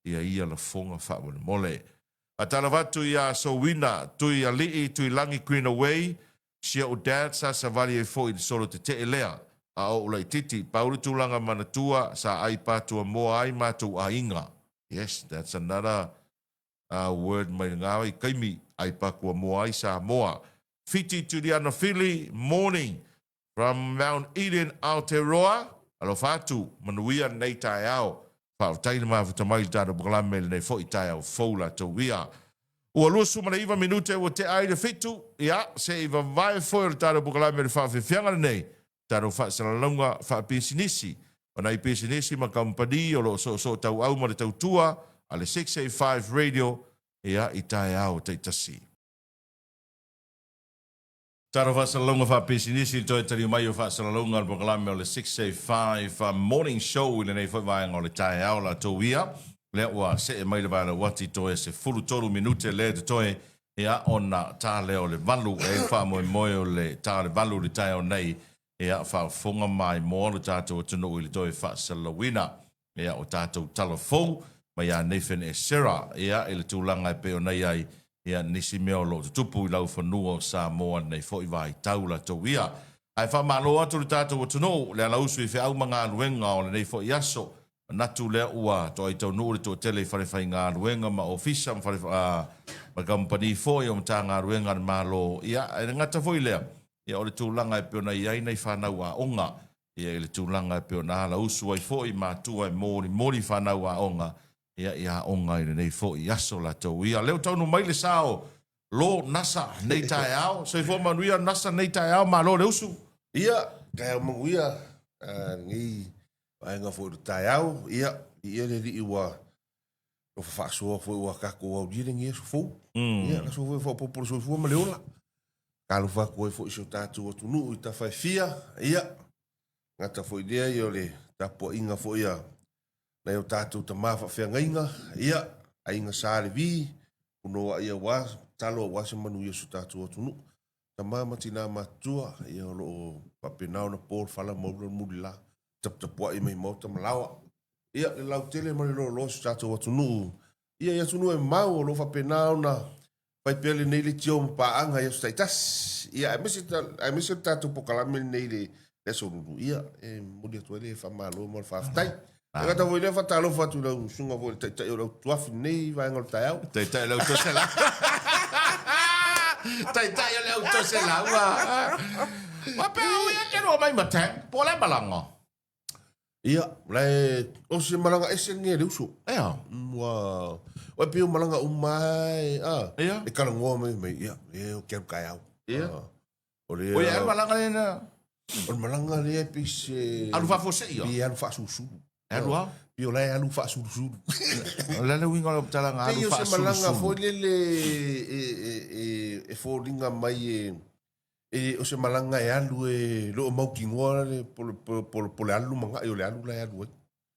ia ia lafoga faamolemole. Faatalofa atu ia Souina, Tui Alii, Tuilagi Greenaway, si ou dad sa savali ai foi i le solo tetee lea a ou laititi, pau le tulaga manatua sa ai patuamoa ai matou aiga. Yes, that's another word mai lena vaitaimi, ai patuamoa ai Samoa. Fiti Juliana Fili, morning from Mount Eden, Aotearoa. Alofa atu, manuia lenei taeao. Faafetai le mafuta mai i le tatou polokalame i lenei foi taeao fou latou ia. Ua 29 minute ua tea ai le fitu, ia, se i vavae foi o le tatou polokalame i le faafiafiaga lenei, tatou faasalalauga faapisinisi o nai pisinisi ma kamupani o lo o soosoo tauau ma le tautua a le 685 Radio ia i taeao taitasi. Tatou faasalalauga faapisinisi i le toe taliu mai o faasalalauga a le polokalame o le 685 Morning Show i lenei foi vaega o le taeao latou ia. Lea ua see mai le vaelauati toe 13 minute lea totoe ia ona ta lea o le valu e ai faamoemoe o le ta o le valu i le taeao nei ia faafofoga maimoa lo tatou atunuu i le toe faasalalauina ia o tatou tala fou mai ia Nathan Esera ia i le tulaga e pei ona i ai ia nisi mea o lo o tutupu i laufanua o Samoa i lenei foi vaitau latou ia. Ae faamalo atu le tatou atunuu le alausu i feau ma galuega o lenei foi aso. Manatu lea ua toai taunuu le toatele i falefaigaluega ma ofisa ma fale ma kamupani foi o Matagaluega a le Malo. Ia, e le gata foi i lea, ia o le tulaga e pei ona i ai nai fanau aoga, ia i le tulaga e pei ona alausu ai foi matua e molimoli fanau aoga, ia i aoga i lenei foi aso latou ia. Lea ua taunuu mai le sao lo Nasa nei taeao. Soifua manuia Nasa nei taeao, malo le usu. Ia, taeao manuia lenei vaega foi o le taeao. Ia, viia le Alii ua nofo faasoa foi ua tatou aulia lenei aso fou. Ia, le aso foi e faaopoopo le soifua ma le ola. Talofa atu ai foi i si o tatou atunuu i tafa e fia. Ia, gata foi lea ia o le tapuaiga foi a nai o tatou tama faafeagaiga, ia, Aiga Sa Levi, punouai aua talo aua se manuia o si o tatou atunuu. Tama ma tina matutua, ia o lo o faapena ona po le fala ma ula le mulila, taputapuai mai maota ma laoa. Ia, le lautele ma le loaloa o si o tatou atunuu. Ia, i atunuu e mamao o lo o faapena ona fai pea lenei leitio ma paaga i aso taitasi. Ia, aemaise, aemaise le tatou polokalame lenei i le Aso Lulu. Ia, e momoli atu ai le faamalo ma le faafetai. E gata foi i lea, faatalofa atu i lau susuga foi i le Taitai o le Autuafi i lenei vaega o le taeao. Taitai o le Autoselau. Taitai o le Autoselau. Faapea o ia ke lua mai ma tang, po o le malaga. Ia, la e, o se malaga ese lenei a le uso. Ea. Ua, ua pei o malaga uma e, a, Ia. e talanoa mai mai, ia, e o ke alu taeao. Ia. A, o le, O ia alu malaga lea na. O le malaga lea e pei se... Alu faafuasei ia. Pei e alu faasulusulu. E alu a? Pei o la e alu faasulusulu. O le a le uiga o lau talaga alu Pei o se malaga faasulusulu? foi lele e foliga mai e e o se malaga e alu e le o mautinoa le po le alu lumanai o le alu la e alu ai.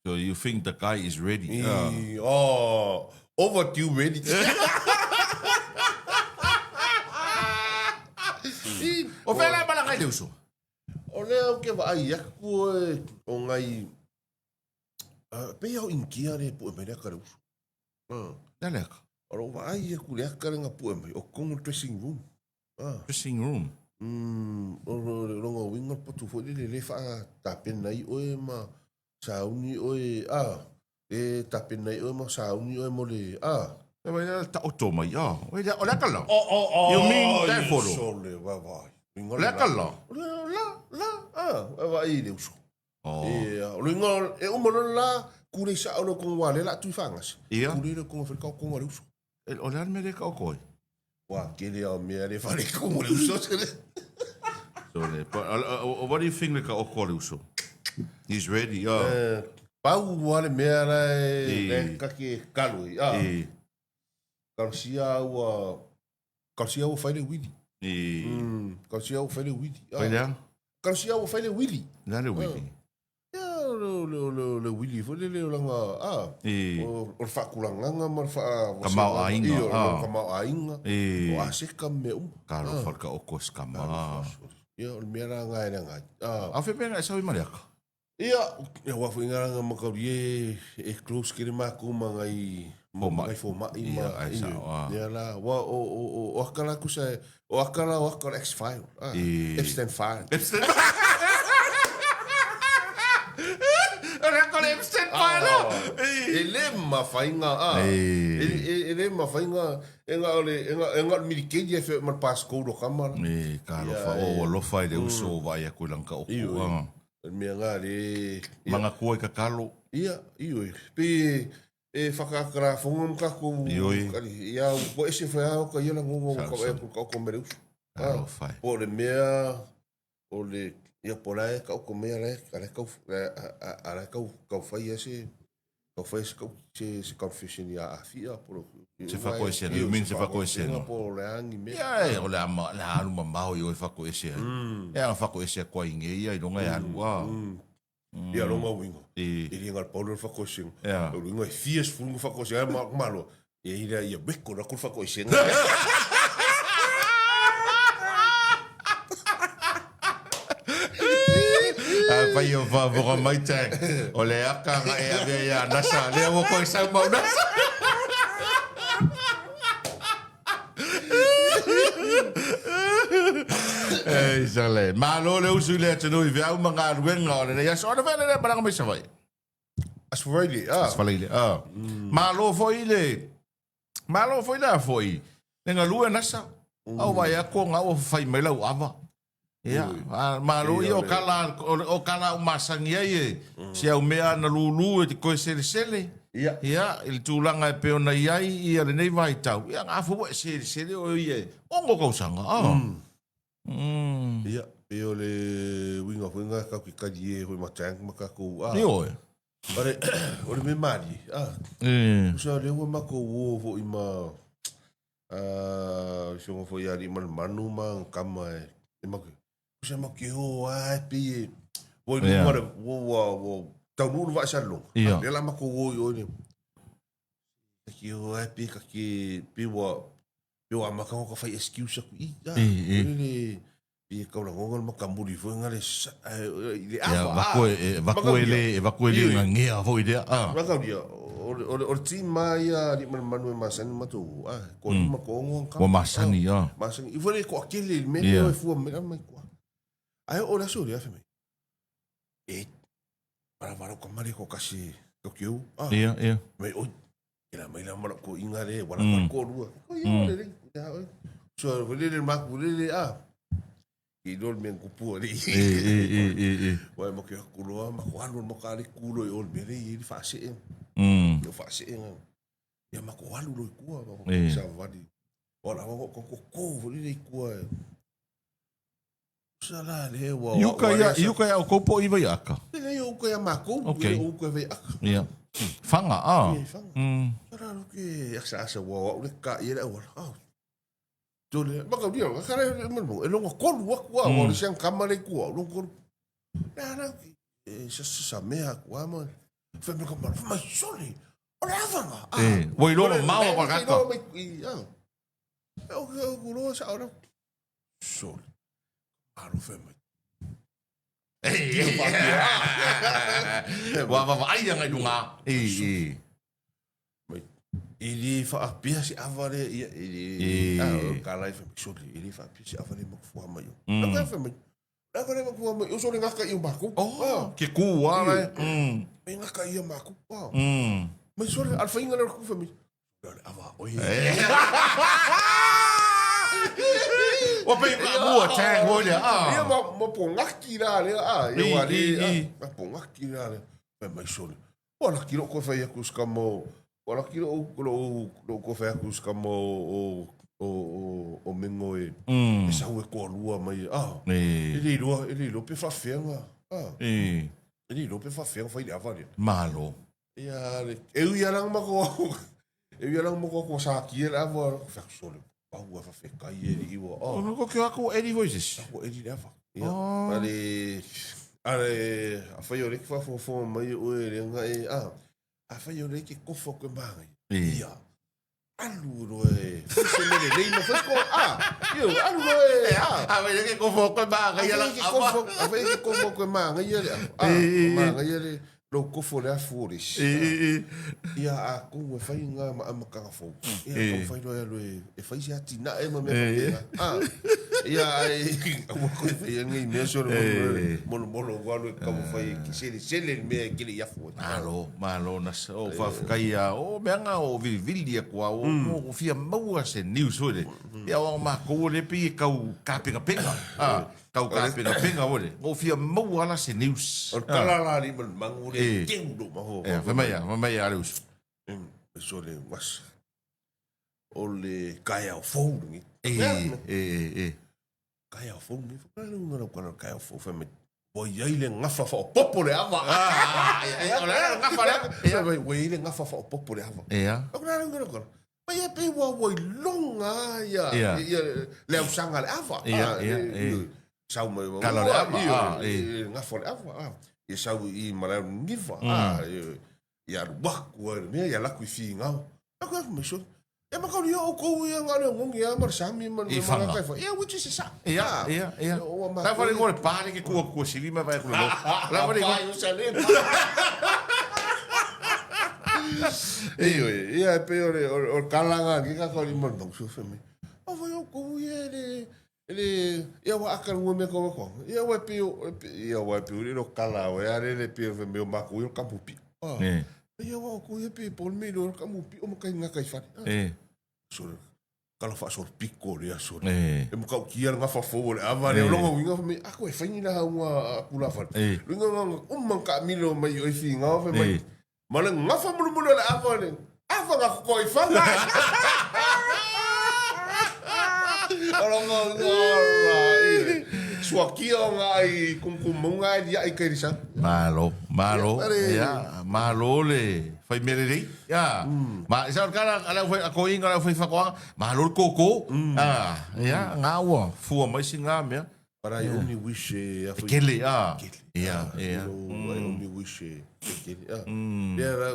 So you think the guy is ready? I, oh, overdue ready. O fea la e malaga ai le uso? O lea ou te vaai aku e, o ngai, pei o Initia le pue mai le aka le uso. Le le aka? O lou vaai aku le aka le nga pue mai, o kongo dressing room. Dressing room. O lona uiga o le potu foi lele lea e faatapena ai oe ma sauni oe, a, e tapena ai oe ma sauni oe mo le, a. E vai le taoto mai, a. O le aka la. You mean that photo? Sole, vaavaai. O le aka la. O le la, la, a, vaavaai i le uso. E, o le uiga, e uma loa le la, kulei sao le kongo aua o lea o le a tui faagase. Ia. Kulei le kongo e fai le kaokonga a le uso. O le a le mea lea e kaoko ai? Ua tele lava o mea lea e faaletonu le uso. So le, but, what do you think le kaoko a le uso? He's ready, ah. Pau lava le mea la e kake kalo ai, ah. Talosia ua, talosia ua fai le uili. Talosia ua fai le uili. Fai le a? Talosia ua fai le uili. Le a le uili? Ia, o le uili foi lele o lana, a, o le faatulagaga ma le faa... Tamaoaiga. Ia, o le tamaoaiga, o aseta ma mea uma. Talofa le taoto e se tama. Ia, o le mea la lena e leaga ai. A o fea mea na e sau ai ma le aka? Ia, aua foi ngā makauri e close kere mākou ma ngai Fomai. fomai ma Ia, ai sao, ah. Ia la, wa o o o o aka la kusa o aka la o aka X file. Ah, Epstein file. Epstein. O le aka o le Epstein file. Ah, e le mafai nga ah. E le mafai nga e nga o le e nga e nga o le milikeli e fe ma le passcode o kama la. E ka alofa o alofa i le uso o vaai atu i lana ka oku. Ah. O le mea ngā le... Ia. Mangatua i kakalo. Ia, ioe. Pei e whakaakarafonga ma kākou... Ioe. Ia, ua ese whai ao ka ia la ngongo ka wai aku ka oko mere usu. Alofa. Po le mea, o le... Ia, po la e ka oko mea la e, a la e kau, a la e kau, kau whai e se, kau whai se kau, se, se confession ia awhia, po le... Se whakoesena, you mean se whakoesena. Po le angi mea. Ia, e, o le ama, le alu mamao i oe whakoese ai. E anga whakoese a koa i nge ia i longa e alu a. Ia, longa uinga. E. E ringa le paolo le whakoesenga. Ia. O uinga e fierce fulunga whakoesenga, e ma malo. E ira ia weko na kuru whakoesenga. A fai o whaavoga mai tang. O le aka nga e avea ia nasa. Lea ua koe sau mau nasa. Ei, sale. Malo le usu i le atunuu i veau ma galuega o lenei aso. Ona fea lelei malaga mai Savaii. Aso Faraile, ah. Aso Faraile, ah. Malo foi le Malo foi la foi le galue nasa. Au vai ako nga ua fai mai lau ava. Ia, malo ia o kala o kala o masangi ai e si au mea na lulu e te koe selesele. Ia. Ia, i le tulaga e pei ona i ai ia lenei vaitau. Ia, nga fua e selesele o ia e ono kausaga. Ah. Ia, pei o le uiga foi nga kau ke kali e hoi ma tank ma kakou. Ah. Ioe. O le, o le mea malie, ah. Tusa lea ua makou o foi ma ah, afioga foi ia Aliimalemanu ma Kama e, e makou, tusa makou ke o lava e pei e, ua i luga le, ua, ua, ua taunuu le vaa i Salelologa. Ia. Lea la makou o i o i le, ka ke o lava e pei ka ke, pei ua, pei ua amata ona ka fai excuse aku, i, ah, le, i e kaulagoga le makamuli foi nga le i le afa. Ia, vaku e, vaku e le, vaku e le ngangea foi lea. Ah. Makaulia, O le team lava ia a Aliimalemanu e masani ona matou o, a, toalima, toaono ona kama. Ua masani, a. Masani. I foi le toatele i le mea lea e fua mai la mai tua. Ae oo i le aso lea, fai mai, e, valavala tama lea toatasi Tokyo. Ah. Ia, ia. Mai, oi, kela mai la ma lau toeaina lea, ua lava le toalua. Oi, ia, lelei. Ia, oi. So, foi lele maku, lele, ah. I loa le mea na tupu alii. E, e, e, e, e. Ua e make aku loa, ma ko alu ma ka le kulo i o le mea lea i ai le faasee. Ia o faasee nga. Ia ma ko alu loa i tua, ma ko savali. O la wa ko ko ko foi lele i tua. Sa la le ua. I uka ia, i uka ia o kou po i Vaiaata. Le le o uka ia makou, okay. o uka i Vaiaata. Ia. Whanga, ah. Ia, whanga. Sa la ke asa asa ua au le ka i le awala. Ah. Tole, maka dia, kare mo e longa kolu aku a, o le siang kama le kua, longa kolu. Na na, e sa sa mea aku a mo. Fai me ka mara, mai sole. O le avanga. Eh, ua iloa mamao a ka ka. E o ke o kuroa sa ora. Sole. Alo fai mai. Ua vaavaai anga i luga. E, e. Mai, e le faapea se ava lea, ia, e le, E. ah, o ka lai fai mai, sole, e le faapea se ava lea makufua mai o. Mm. Ka fai mai, la ka le makufua mai, o sole ngaka i o makou. Oh, Ah, ke ku a lai. Me ngaka i o makou. Ah. Mai sole, al whainga lea ku fai mai, sole, le ava, oi. Ua pei ka mua tag hoi lea. Ah. Ia, ma, ma pongaki la lea, ah, ia I, wa le, i, ah, i. ma pongaki la lea. Fai mai sole, Ua laki lou koe fai aku se kama o, ua laki lou, lou, lou koe fai aku se kama o, o, o, o Mengo e, e sau e toalua mai, ah, E. e le iloa, e le iloa pe faafefea, ah, E. e le iloa pe faafefea fai le ava lea. Malo. Ia, le, e ui ala ma ko, e ui ala ma ko ko sa ki le ava, fai aku sole, pau a faafekai e le iwa, ah. O ko ke aku Eddie Voices. Ua eli le ava. Ia. Oh. Ale, ale, a whai o leki whawhawha mai o e le nga e, a, a whai o leki kofo koe maangai. E. Ia. Alu roa e, whai se mele lei ma whai ko, a, io, alu roa e, a. A whai ke kofo koe maangai A ala. whai ke kofo, a whai ke kofo koe maangai ale, a, E, e, e. maangai ale, lou kofo le afu o le isi. E, e, e. Ia, a kou e whai ngā ma amakanga fou. Ia, E. kau whai roa alu e, e whai se ati na e ma mea E. whapena. Ah, ia, ai, aua koe whai ngai mea sore E. molo molo molo alu e kau whai ki sele sele le mea e kele i afu. Malo, malo na sa, o whawhikai a, o mea ngā o vilivili a kua, o, o fia maua se news hoi le. Ia o mā kou le pi e kau kāpengapenga. Ah, Kau ka penga penga ole. Ngo fia maua ala se news. O le tala la ni ma le mangu le E. teu lo maho. E, fai mai a, fai mai a le uso. E so le was. O le kaea o fou lengi. E, e, e, e. Kaea o fou lengi. Whakala le unga lau kana kaea o fou. Fai mai, ua iai le gafa whaopopo le ava. Ah, e, o le gafa le ava. Fai mai, ua iai le gafa whaopopo le ava. E a. Whakala le unga lau kana. Mai e pei ua ua ilonga ia, Ia. ia le ausaga le ava. Ia, Ah, ia, e, e. e, sau mai Kala o le ava, ia, ah, e. e, gafa o le ava. Ah. Ia sau i malae o Niniva. Ah, e, ia alu aku ai le mea, ia laku i Figao. Aku aku mai sole. E makauri ia oukou ia ngā leo ngongi ia ma le sami ma le I whanga. ma ngā Ia, which is a sa. Ia, Ah, ia, ia. ua La matou whare ia. ngore pāre ke kua kua sivi mai vai kule lo. La whare Pai o sa le. E oi, ia e pei o le, o, o le kalanga ki ka kori mo nong su femi. O vai o kou ia le, le, ia wa aka ngwe me ko ko. Ia wa pe o, ia wa pe o le kala o ia le le pe femi o maku ia kampu pi. Ah. E, Ia wa o kou ia pe pol me lo kampu pi o makai ngā kai whare. Ah. e, So, kala wha so piko le aso. e. E mukau kia ngā whawhau o le ava le E. o longa winga whamei, ako e whaingi la haunga a kula whare. E. Lunga ngā umang ka milo mai o i whinga o whamei. E. Ma le ngafa mulumulu o le ava le, ava ngā koko i whanga. O longa ngā rā, e. Suakia o ngā i kumkumunga e lia i kairisa. Malo, malo, Ia, are. ia, malo le whai mere rei. Ia, ma, isa o kala, ala whai, ako inga, ala whai whakoanga, malo le koko. Ah, ia, ngā ua, fua mai si ngā mea. But I only wish e... E kele, ah. Kele. Ia, ia. I only wish e... Kele, ah. Lea la,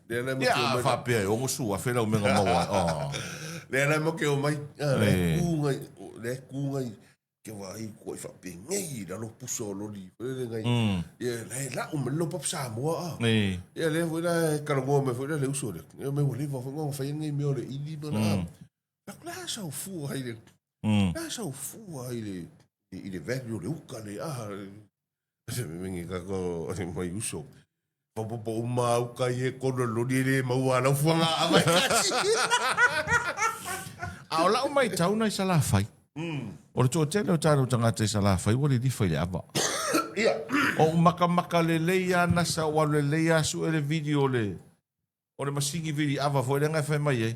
lea la mo Ia, ke o mai. whapea e, ongo su, a whela o menga maua. Oh. Lea la mo ke o mai. Ah, E. lea ku ngai, lea ku ngai. Ke vaai kua i faapenei i lalo pusa o loli foi lele ngai. Ia la e lau mai le laupapa Samoa a. Ia lea foi la e talanoa mai foi la le uso lea. Ia mea ua leva foi ona fai nei mea o le ili ma la. Aku la sau fua i le la sau fua i le i le value o le uka le a. Se me ngi ka ko mai uso. Faaopoopo uma uka i e kona loli e le maua a lau fuaga ava e tasi. A o lau matau na i Salafai, o le toatele o tatou tagata i Salafai ua lilifa i le ava. Ia. O makamaka lelei lava nasa ua alu lelei lava sue le video o le o le masini vili ava foi lea na e fai mai ai.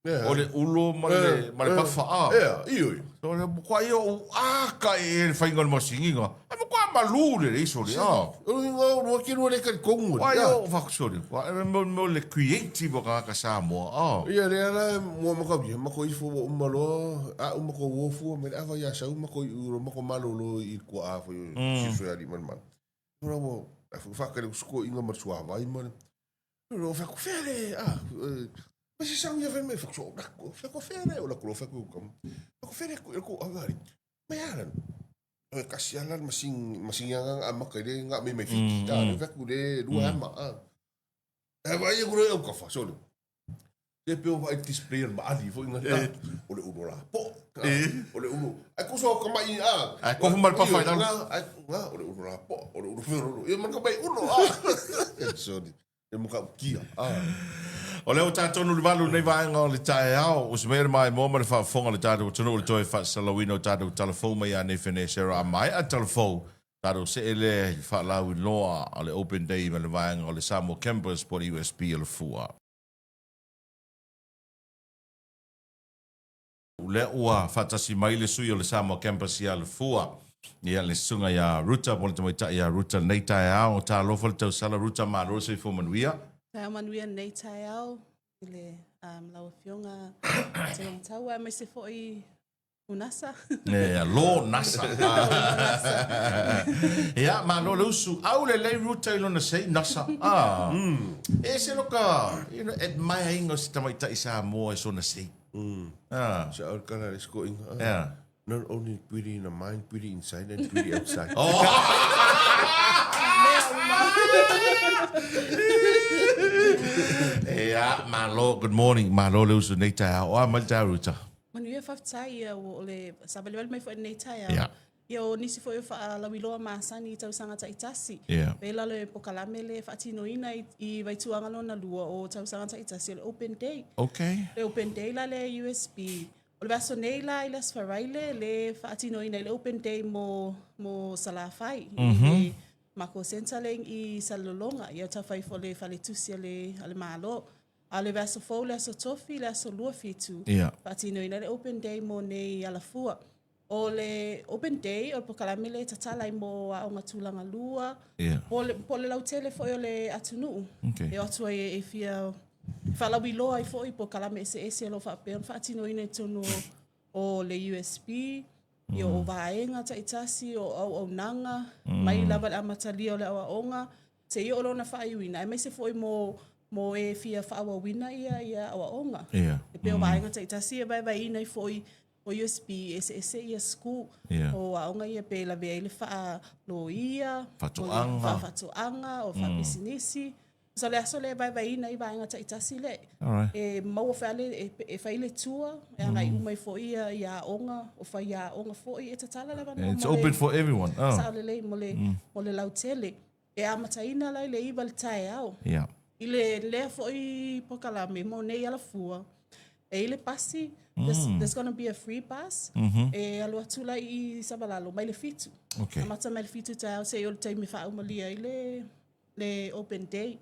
O le ulo ma le, ma le pafa a. Ea, ioi. So le matua ia o aka e le faiga o le masini nga. E matua malu le le sole a. O le nga o lua ke lua le talitonu. Wa yo fa sole. Wa e mo mo le creative o ka Samoa a. Ia le ala mo ma ka ma ko ifo o uma loa a uma ko wo fua me ava ia sau ma ko i uro ma ko malolo i ko a fo si so ya di man man. Ora mo fa ka le sko inga ma suavai ma. Lo fa ko fere a Ma si sau ia fai mai fai so lako, fai ko fere o lako fai ko kam. Fai ko fere ko ko agari. Mai ala. E kasi ala ma sing ma sing nga a maka le nga me me fiti ta le fai ko le lua ma a. E vai ko le ka fa so le. Te pe o vai display ma ali fo inga ta. O le ulo la po. O le ulo. Ai ko so ka mai a. Ai ko mal pa fa la. Ai nga o le ulo la po. O le ulo fe ro. E man ka mai ulo a. Sorry. E matautia. O lea ua tatou le 8 lenei vaega o le taeao, ua semea le maimoa ma le faafofoga o le tatou atunuu i le toe faasalauina o tatou tala fou mai ia Nathan Sarah. A maea tala fou, tatou see lea i le faalauiloa o le Open Day ma le vaega o le Samoa Campus po o le USB o Lafua. O lea ua faatasi mai le sui o le Samoa Campus ia Lafua, ia le susuga ia Ruta po o le tamaitai ia Ruta lenei taeao. Talofa le tausala Ruta, malo le soifua manuia. Taeao manuia lenei taeao i le um, lau Afioga Tauamatau aemaise foi o NASA. Ia, lo NASA. Ia, malo le usu. Au lelei Ruta i lona sei NASA. Ah. E ese loka, you know, admire inga o se tamaitai Samoa i sona sei. Ah. Sa o kala le sko inga. Yeah. Not only pretty in the mind, pretty inside and pretty outside. Oh. Ia, malo, good morning. Malo le usu nei taeao. O a mai le taeao Ruta? Manuia faafetai ia o le savalivali mai foi i lenei taeao. Yeah. Ia o nisi foi o faalauiloa masani i tausaga taitasi. Yeah. Pei lalo e pokalame le faatinoina i, i Vaituaga lona lua o tausaga taitasi o le Open Day. Okay. Le Open Day la le USB. O le vaiaso nei la i le Aso Faraile le faatinoina i le Open Day mo, mo Salafai. I le Mako Centre le i Salelologa. Ia tafai fo le faletusi a le, a le Malo. A o le vaiaso fou le Aso Tofi le Aso 27. Yeah. Faatinoina le Open Day mo nei Alafua. O le Open Day o le pokalame le tatala ai mo aoga tulaga lua, Yeah. po le, po le lautele foi o le atunuu. Okay. E o atu ai e, e fia faalauiloa ai foi pokalame eseese o lo o faapea ona faatinoina i totonu o, o le USB, mm. o vaega taitasi, o auaunaga, mai lava le amatalia o le aoaoga, seia oo lona faaiuina, aemaise foi mo mo e fia faaauauina ia ia aoaoga. Yeah. E pei o vaega taitasi e vaevaeina ai foi o USB eseese ia school Yeah. o aoga ia pe lavea ai le faaloia, Faatoaga. faa-faatoaga, o faapisinisi. So le aso lea e vaevaeina ai vaega taitasi lea. Alright. E maua foi lava le, e, e fai le tour, e agai uma ai foi ia, ia aoga, o faiaoga foi, e tatala le avanoa It's mo le- open for everyone. Oh. Sao lelei mo le, mo le lautele. E amataina la i le 9 le taeao. Yeah. I le lea foi pokalame mo nei Alafua, e i le pasi, there's, there's gonna be a free bus, e alu atu la i Savalalo mai le 7. Okay. Amata mai le 7 taeao seia o le taimi e faaumalia ai le, le open day.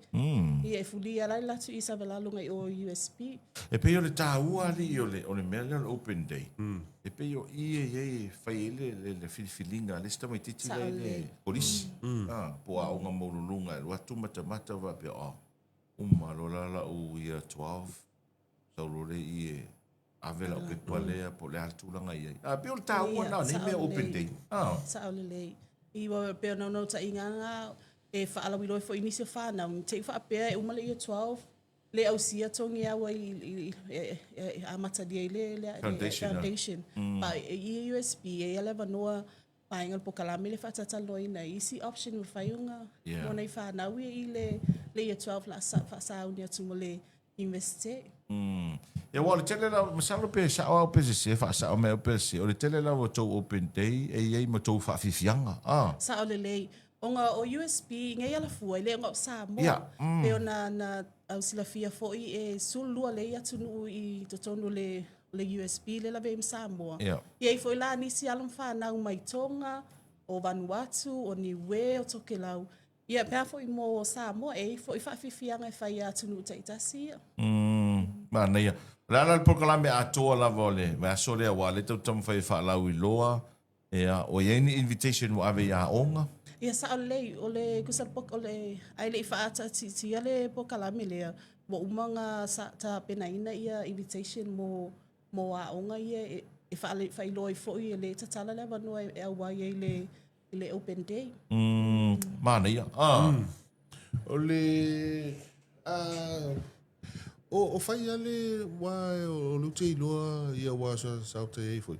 Ia e fulia la le atu i Savalalo ngai o USB. E pei o le taua alii o le, o le mea lea o le open day. E pei o i e i ai e fai ai le, le, le filifiliga a le isi tamaitiiti la i le kolisi. Ah, po o aoga maualuluga e alu atu matamata faapea, oh, uma loa la lau year 12, sau loa lea i e ave lau pepa lea po o le a le tulaga i ai. Ah, pei o le taua lena o nei mea open day. Ah. Sao lelei. I ua pei o naunautaiga lena e faalauiloa ai foi i nisi o fanau, te i faapea e uma le year 12, le ausia togi au ai i e amatalia i le le Foundation, ah. foundation. But i USP e i ai le avanoa vaega o le polokalame le faatatalanoaina i isi option e mafai ona Yeah. mo nai fanau ia i le le Year 12 la sa faasauni atu mo le Iunivesite. Ia, aua o le tele lava, masalo pe sao au pe sese, faasao mai au pe sese, o le tele lava o tou open day e i ai ma tou faafiafiaga, a. Sao lelei. Ona o USP i nei alafua, e le ona o Samoa. Ia, mm. Pei ona na au silafia foi e 12 lelei atunuu i totonu o le o le USP lea lavea ai ma Samoa. Ia. E i ai foi la nisi alo ma fanau mai Tonga, o Vanuatu, o Niue, o Tokelau. Ia, pe a foi mo Samoa, e i ai foi faafiafiaga e fai a atunuu taitasi ia. Umm, manaia. O le a la le polokalame atoa lava o le vaiaso lea aua o lea tatou te taumafai e faalauiloa, ia, ua i ai ni invitation ua ave i aoga? Ia, sao lelei, o le tusa o le o le, ae le i faaataatitia le polokalame lea, ua uma ona sa tapenaina ia invitation mo mo aoga ia e e faailoa ai foi e le tatala le avanoa e auai ai i i le open day. Mm, manaia. Ah. O le ah, o o fai a le wa o le te iloa ia wa sa sa te ai foi.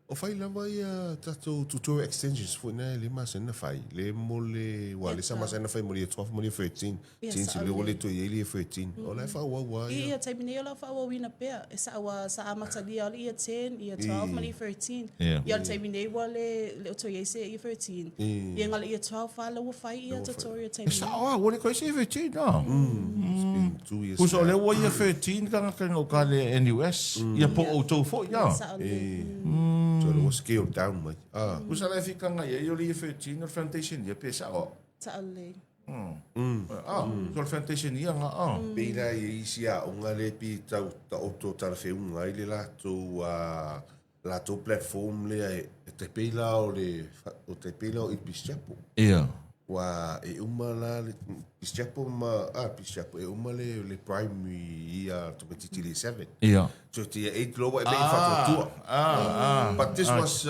O fai lava ia tatou tutorial extensions foi na le masani na fai le mo le wa le sa masani na fai mo le year 12 mo le year 13. Ia, Since sao le o le lelei. toe i ai le year 13. O la e faaauau lava I ia. ia taimi nei o la e faaauauina pea, e sao a sa amatalia o le year 10, year 12 ma le year 13. Ia. Ia o le taimi nei ua le le o toe i ai se year 13. Ia na o le year 12 lava la ua fai ia tutorial E taimi nei. sao lava, ua le toe se year 13 a. It's been 2 years Pusa o now. lea ua year 13 tagata i gauta le NUS, ia po o outou foi a. Ia sao lelei. So ua scale down mai. Ah. Pusa la e fitaga i ai o le year 13 o le foundation year pe sao a. Sao lelei. Ah, so le foundation ia nga ah. Pei la i isi aoga lea pei tau taoto talafeauga ai le latou latou platform lea e tai pei la o le o tai pei la o Peace Chapel. Ia. Ua e uma la le Peace Chapel ma ah Peace Chapel e uma le le primary ia tamaititi le 7. Ia. So te year 8 loa ua e mea i faatuatua. Ah, ah. But this was,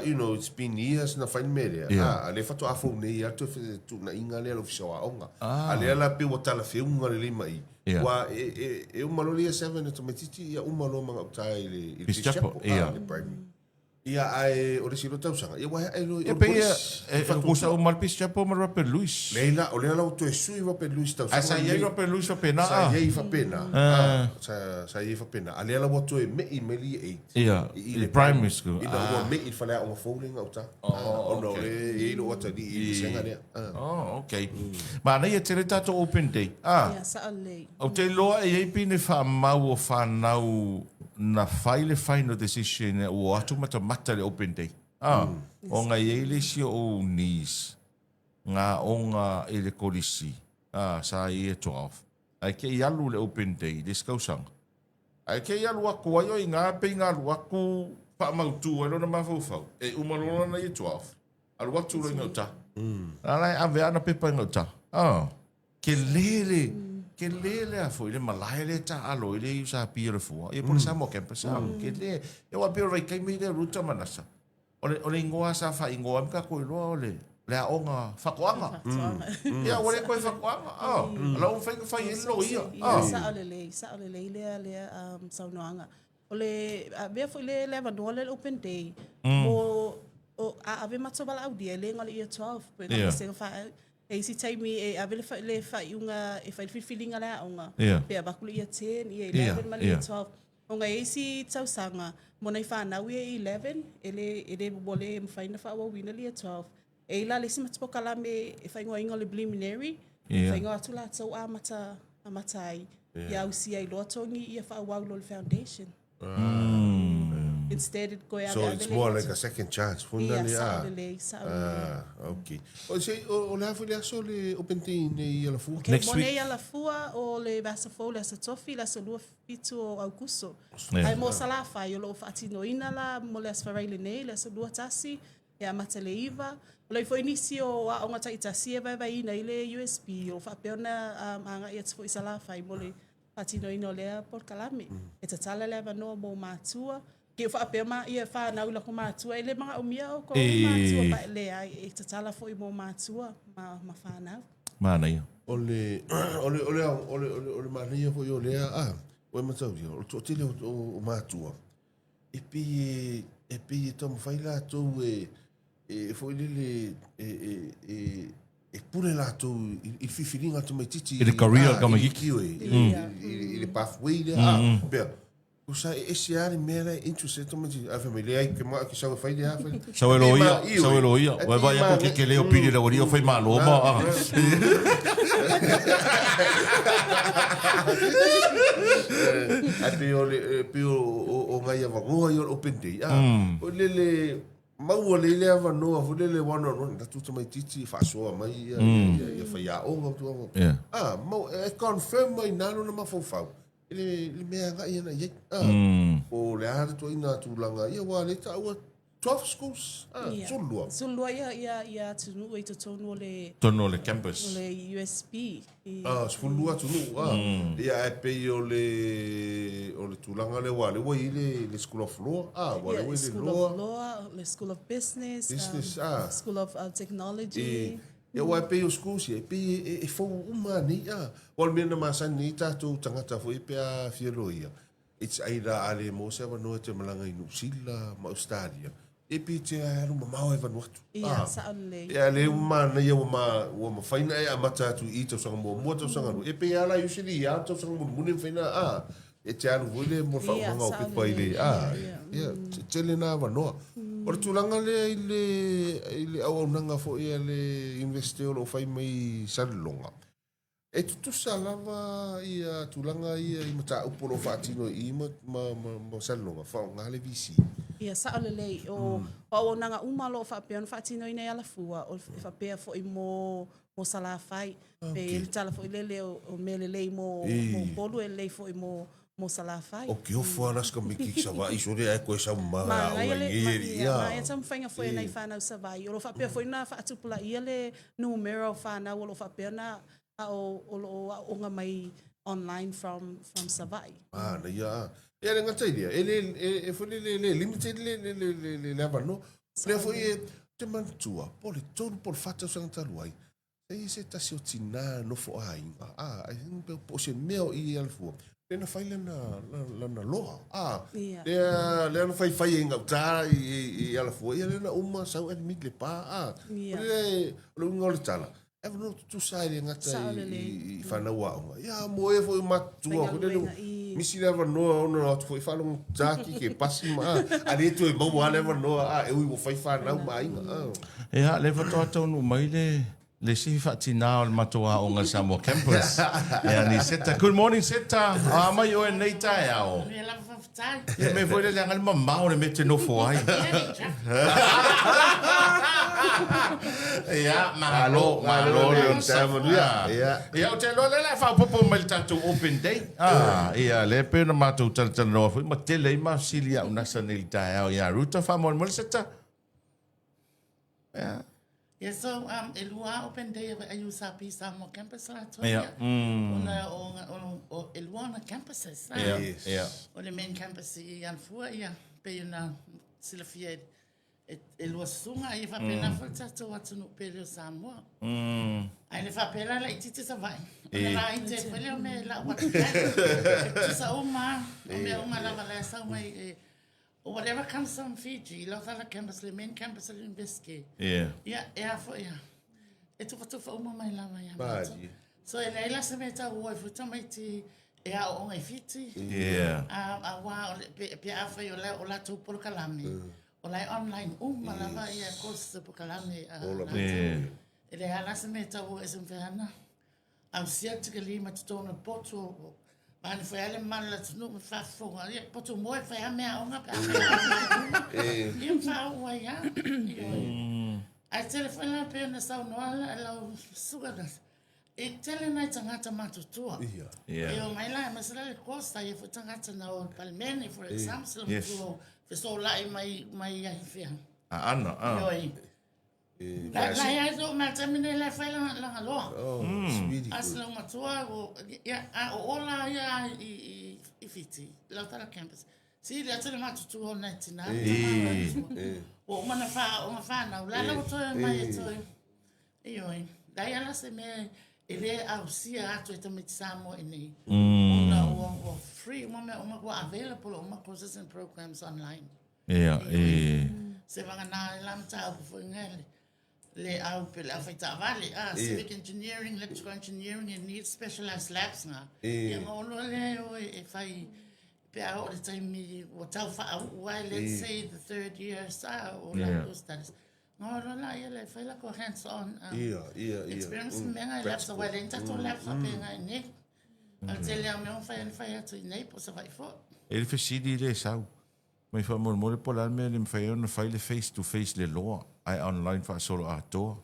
you know, it's been years na fai le mea lea. Yeah. Ah, a lea faatoa fou nei lava toe fetuunaiga lea a le Ofisa o Aoga. A lea la pei ua talafeuga lelei ma i. Yeah. Ua e, e, e uma loa le year 7 e tamaititi, ia uma loa ma gauta i le, i le Peace Peace Chapel, Chapel, yeah. ah, le primary. Ia, ae o le isi loa tausaga, ia ua ae loa i E pei e, Olopolis. e tusa uma le Peace Chapel ma le Robert Louis. Leai la, o lea la ua toe sui Robert Louis tausaga Ae sa i ai lenei. Robert Louis faapena Sa a? i ai faapena. Ah, sa, sa i ai faapena. A lea la ua toe me'i mai le Year 8. Ia, I, i le primary school. Ina ua me'i i le faleaoga fou lea i gauta. Oh, Ona o okay. lea e i ai lou atalii i le vasega lea. Ah. Oh, okay. Manaia tele tatou open day. Ah. Ia, sao lelei. Ou te iloa e i ai pine faamau o fanau na fai le final decision ua o atu matamata i le open day. Ah, ona e i ai le isi o ou niece nga aoga i le kolisi, ah, sa i year 12, ae ke i alu i le open day i le isi tausaga. Ae ke i alu atu ai o i ina pei na alu atu faamautu ai lona mafaufau, e uma loa lana year 12, alu atu loa i gauta. A la e ave ana pepa i gauta. Ah. Tele le, tele le a foi le malae lea e taaalo ai le USP o le Fua, ia po o le Samoa Campus, a, tele. Ia aua pei o le vaitaimi lea Ruta Manasa, o le, o le igoa sa faaigoa ai ma tatou iloa o le, le aoga faatoaga. Faatoaga. Ia ua le toe faatoaga, a, o la ua mafai ona fai ai le loia, Ia, a. sao lelei, sao lelei lea, lea saunoaga. O le avea foi le le avanoa lea le open day mo o a ave matou valaaulia e le na o le year 12 pe na Yeah. se fa e isi taimi e ave le fa, le faaiuga e fai le filifiliga a le aoga Yeah. pe avatu le year 10 year Yeah, 11 ma le year yeah. 12 ona e isi tausaga mo nai fanau ia 11 e le e le ua le mafai ona faaauauina le year 12 e i la le isi matou polokalame e faaigoaina o le preliminary Yeah. e faaigoa atu latou amata amata ai ia ausia ai loa togi ia faaauau loa le foundation. Instead it koe ave So ave it's le more like a second chance foi Ia, na le sao a. lelei, sao lelei. Ah, okay. O se o, o le a foi le aso le open day nei Alafua? Okay, Next mo week. nei Alafua o le vaiaso fou, le aso Tofi, le aso 27 o Aukuso. Yeah. Ae mo Salafai o lo o faatinoina la mo le Aso Faraile lenei, le aso 21, e amata i le 9. O lo o i ai foi nisi o aoga taitasi e vaevaeina i le USB, o lo o faapea ona agai atu foi i Salafai mo le faatinoina o lea polokalame. E tatala le avanoa mo matua. Ke ua faapea ma ia fanau i latou matua, e le manaomia outou e matua, but e leai, e tatala foi mo matua ma fanau. Manaia. O le, o le, o le, o le, o le, o le manaia foi o lea, a, ua e mataulia, o le toatele o, o, o matua, e pei e, e pei e taumafai latou e, e foi lele, e, e, e, e pule latou i, i le filifiliga a le tamaitiiti. I le career o le tamaitiiti. I, i, i, i, i le pathway lea, a, pea, Tusa e ese lava le mea la e interest ai tamaiti. Ae fai mai, leai, ke ma, ke sau e fai le a, fai le. Sau e loia, sau e loia. Ua e vaai atu ke tele o pili le aualii o fai malo ma a. Ae pei o le, pei o, o, o nai avanoa ia o le open day, a, foi lele, maua lelei le avanoa foi lele one on one, atu tamaitiiti e faasoa mai ia, ia, ia faiaoga ma tulaga. A, mau, e confirm ai i ina lona mafaufau. I le, le mea e agai ana i ai. Ah, mm. O le a le tuaiga tulaga, ia ua le taua 12 schools, ah, yeah. 12. 12 ia, ia, ia atunuu i totonu o le... Totonu o le campus. O le USP. I, ah, 12 atunuu, ah. Ia, ae pei o le, o le tulaga lea, ua le ua i le, le School of Law, ah, ua le ua i le School of Law, le School of Business, Business, um, ah. School of Technology. E, Ia aua e pei o schools ia, e pei e, e fou uma lava nei a. Aua o le mea na masani nei tatou tagata foi pe a fia loia, it's either a le maua se avanoa e te malaga i Niu Sila ma Ausetalia, e pei e te alu mamao ai Vanuatu. Ia, sao lelei. Ia, lea ua manaia ua ma, ua mafai ona e amata atu i tausaga muamua, tausaga lua. E pei lava la usually ia tausaga mulimuli e mafai ona, a, E te alu foi le mo le faaumaga o pepa i le, a, ia, tele na avanoa. O le tulaga lea i le, i le auaunaga foi a le University o lo o fai mai i Salelologa, e tutusa lava ia tulaga ia i mataupu o lo o faatino i i ma, ma, ma, ma Salelologa, faaaoga le VC. Ia, sao lelei. O auaunaga uma o lo o faapea ona faatinoina e Alafua, o e faapea foi mo, mo Salafai. Pe i ai le tala foi lele o mea lelei mo Upolu e lelei foi mo Salafai. O ke ofo a la si tamaiti i Savaii sole ae koe sau ma aoga i nei alii ia. Manaia taumafaiga foi a nai fanau Savaii. O lo o faapea foi ona faatupulaia le numera o fanau o lo o faapea ona o lo o aooga mai online from Savaii. Manaia a. Ia le gata i lea, e le, e foi le le limited le le le le avanoa. Lea foi e te manatua, po o le 3 po o le 4 tausaga talu ai, E i ai se tasi o tinā nofo aiga, ā, I think po o se mea o i i Alafua, lea na fai lana, lana loa, ā, lea, lea na faifai ai gauta i, i, i Alafua, ia lea na uma sau admit le pā, ā, o le, o le uiga o le tala, e avanoa tutusa e le gata i, i, i whanau aoga. Ia, mo e foi matutua, foi lele, misi le avanoa ona o atu foi faalogo taki ke pasi ma, ā, a le toe maua lava le avanoa, ā, e ui ua fai whanau ma aiga, ā. Ia, lea faatoa taunuu mai le le isi faatinā o le matou aoga i Samoa Campus. Ia, ni Seta. Good morning, Seta. A mai oe nei taeao. Mea lava faafetai. Ia, mea foi lea leaga le mamao le mea e te nofo ai. Ia, malo, malo le onosai. Ia. Ia, ou te iloa lea o le a faaopoopo mai le tatou open day. Ah, ia, lea pei ona matou talatalanoa foi ma tele ai ma fesili a Unasa nei i le taeao ia Ruta. Faamolemole, Seta. Yeah. Yeah, so um, e lua open day a USAP Samoa campus latou. Yeah. Ona o, o, o, e lua ona campuses. Yeah. Yes. Yeah. O le main campus i Alafua, ia, pei ona silafia e, e, e lua susuga, ia faapena foi le tatou atunuu pele o Samoa. Ae le faapea la laitiiti Savaii. Ona laiti ai foi lea o mea e lau atu ai. E tutusa uma, o mea uma lava la e sau mai e, Whatever comes from Fiji, i lau campus, le main campus o le University. Yeah. Ia, e a foi ia. E tufatufa uma mai lava ia mātou. So e leai la se mea e tau o ai foi tamaiti e aooga i Fiti. Yeah. A, a wā, o le, pe, pe a whai o, la, o latou polokalame. O la e online uma lava ia courses o polokalame a latou. Yeah. E leai la se mea e tau o e se mea ana. Ausia tikalima totonu o le potu o Manu whai ale mana la tunu me whaafofoga. Ia potu moe whai a mea onga pe a mea onga. Ia wha ua ia. Ai tele whai la pe na sau noa la lau suga na. E tele nai tangata matutua. Ia. E o mai la e masala le costa ia fo tangata na o palmene for example. Yes. Fesolai mai mai ahi fea. A ana, a. Ioi. La la ia so ma taimi nei la fai langa langa loa. Oh, it's really good. As lau matua o ia a o ola ia i i i Fiti, Lautala campus. Si le atu le matutua o nai tina. O uma na wha o nga whanau. La la o toe mai e toe. Ioi. La ia la se mea. E le ausia atu e tamaiti Samoa i nei, ona ua, ua free uma mea uma, ua available uma courses and programs online. Ia, e. Se vagana ai la mataupu foi ngai le, le au pe le au taavale, ah, civic engineering, electrical engineering, it needs specialized labs nga. Ia ma ono le o e fai pe a o le taimi ua tau whaau ai, let's say the third year sa o la studies. Nga ora la ia le fai la ko hands on Ia, ia, ia. experience mea ngai labs awa le tatou labs a pe ngai nei. A tele a mea o fai fai atu i nei po sa vai fo. E le fesili le sau. Mai faamolemole po o le a le mea e le mafai ai ona fai le face to face le loa ae online faasolo atoa.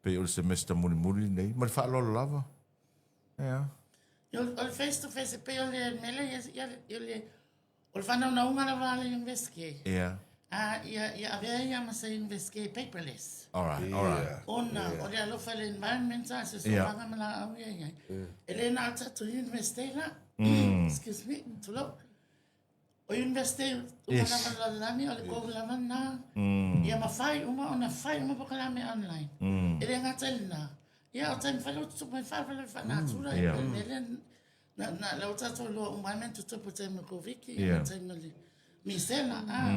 Pei o le semester mulimuli lenei. Ma le faaaloalo lava. Ea. O le face to face e pei o le mea lea ia ia le O le whanaunauga lava a le University. Yeah. A ia, ia avea ia ma se University paperless. All right, all right. Ona, o le alofa le environment a se somaga ma la au ia ia. E le na tatou University la. Excuse me, tulou. O University uma lava la lalani, o le kou lava na. Ia ma fai uma, ona fai uma polokalame online. E le gata i lena. Ia, o taimi fai o tutupu mai whawhara whanatura, yeah. E le Na, na, la o tatou iloa uma ai mea na tutupu i taimi o Koviti, yeah. ma taimi o le misela, ah.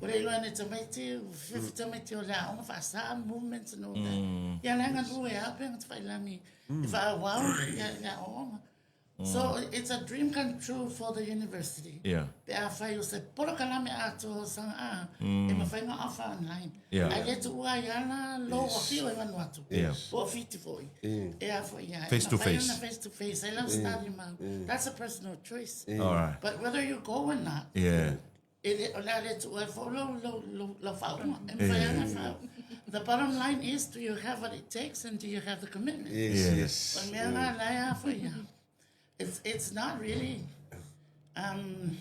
Ua le iloa e tamaiti, whiwhi tamaiti o le aoga faasa, movements and all that. Ia le galue a pe nga tawhailani, i whaawau, ia le aoga. So it's a dream come true for the university. Yeah. Pe a whai o se polokalame atoa o sanga a, e mawhai ngā offer online. Yeah. Ai le tuua ai ana lo wa whio e Vanuatu. Yeah. Po o Fiti foi. E a foi ia. Face to face. Face to face. I love study ma. That's a personal choice. All right. But whether you go or not, Yeah. e le, o le a le tuua e fo lo, lo, lo, lo whaunga. E mwhai ana whau. The bottom line is, do you have what it takes and do you have the commitment? Yes, Yeah. yes. O mea ngā lai a foi ia. It's, it's not really um,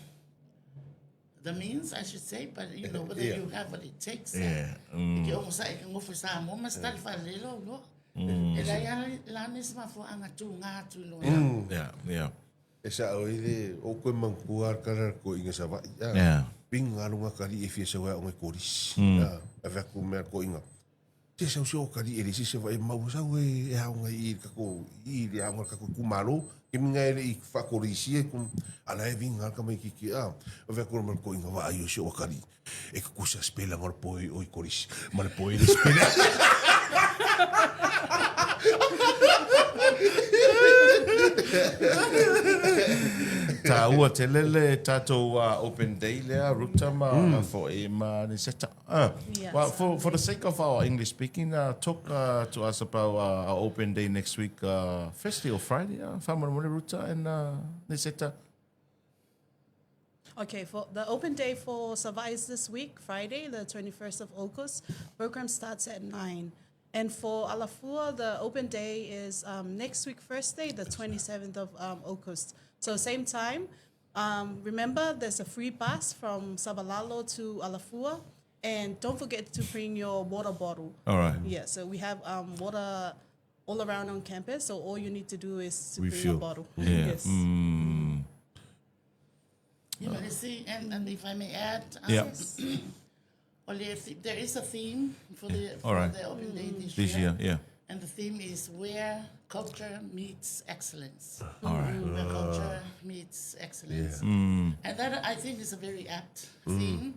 the means, I should say, but you know, whether Yeah. you have what it takes. Yeah. Mm. Ke o sa e ke ngofo sa mo ma sta fa le lo lo. E la ya la ne se mafo anga tu nga tu lo. Yeah, yeah. E sa o ile o koe mangkua ar kara ko inga sa vai. Yeah. Ping nga lunga kari e fia sa wea o ngai koris. Mm. A vea ku mea ko inga. Te sau se o kari e lisi se vai mau sau e e hao ngai i kako i le hao ngai kako kumalo ke minga ele i whakorisi e kum ala e vinga ka mai kiki a o vea kura mar ko inga wa ai o se o kari e kukusa spela ngor poi o i korisi ma le poi le spela. Tāua tele le tātou open day lea, Ruta ma mm. for e ma Niseta. Yes. Well, for the sake of our English speaking, talk to us about our open day next week, Thursday or Friday, whamonemone Ruta and Niseta. Okay, for the open day for Savaii is this week, Friday, the 21st of August. Program starts at 9. And for Alafua, the open day is next week, Thursday, the 27th of August. So same time. Remember, there's a free bus from Savalalo to Alafua. And don't forget to bring your water bottle. All right. Yeah, so we have water all around on campus. So all you need to do is to bring Refill. a bottle. Yeah. Yes. You know, you see, and if I may add, Yeah. well, if there is a theme for the, All for right. the open day this, This year, yeah. And the theme is where culture meets excellence. All right. Where culture meets excellence. Yeah. And that, I think, is a very apt theme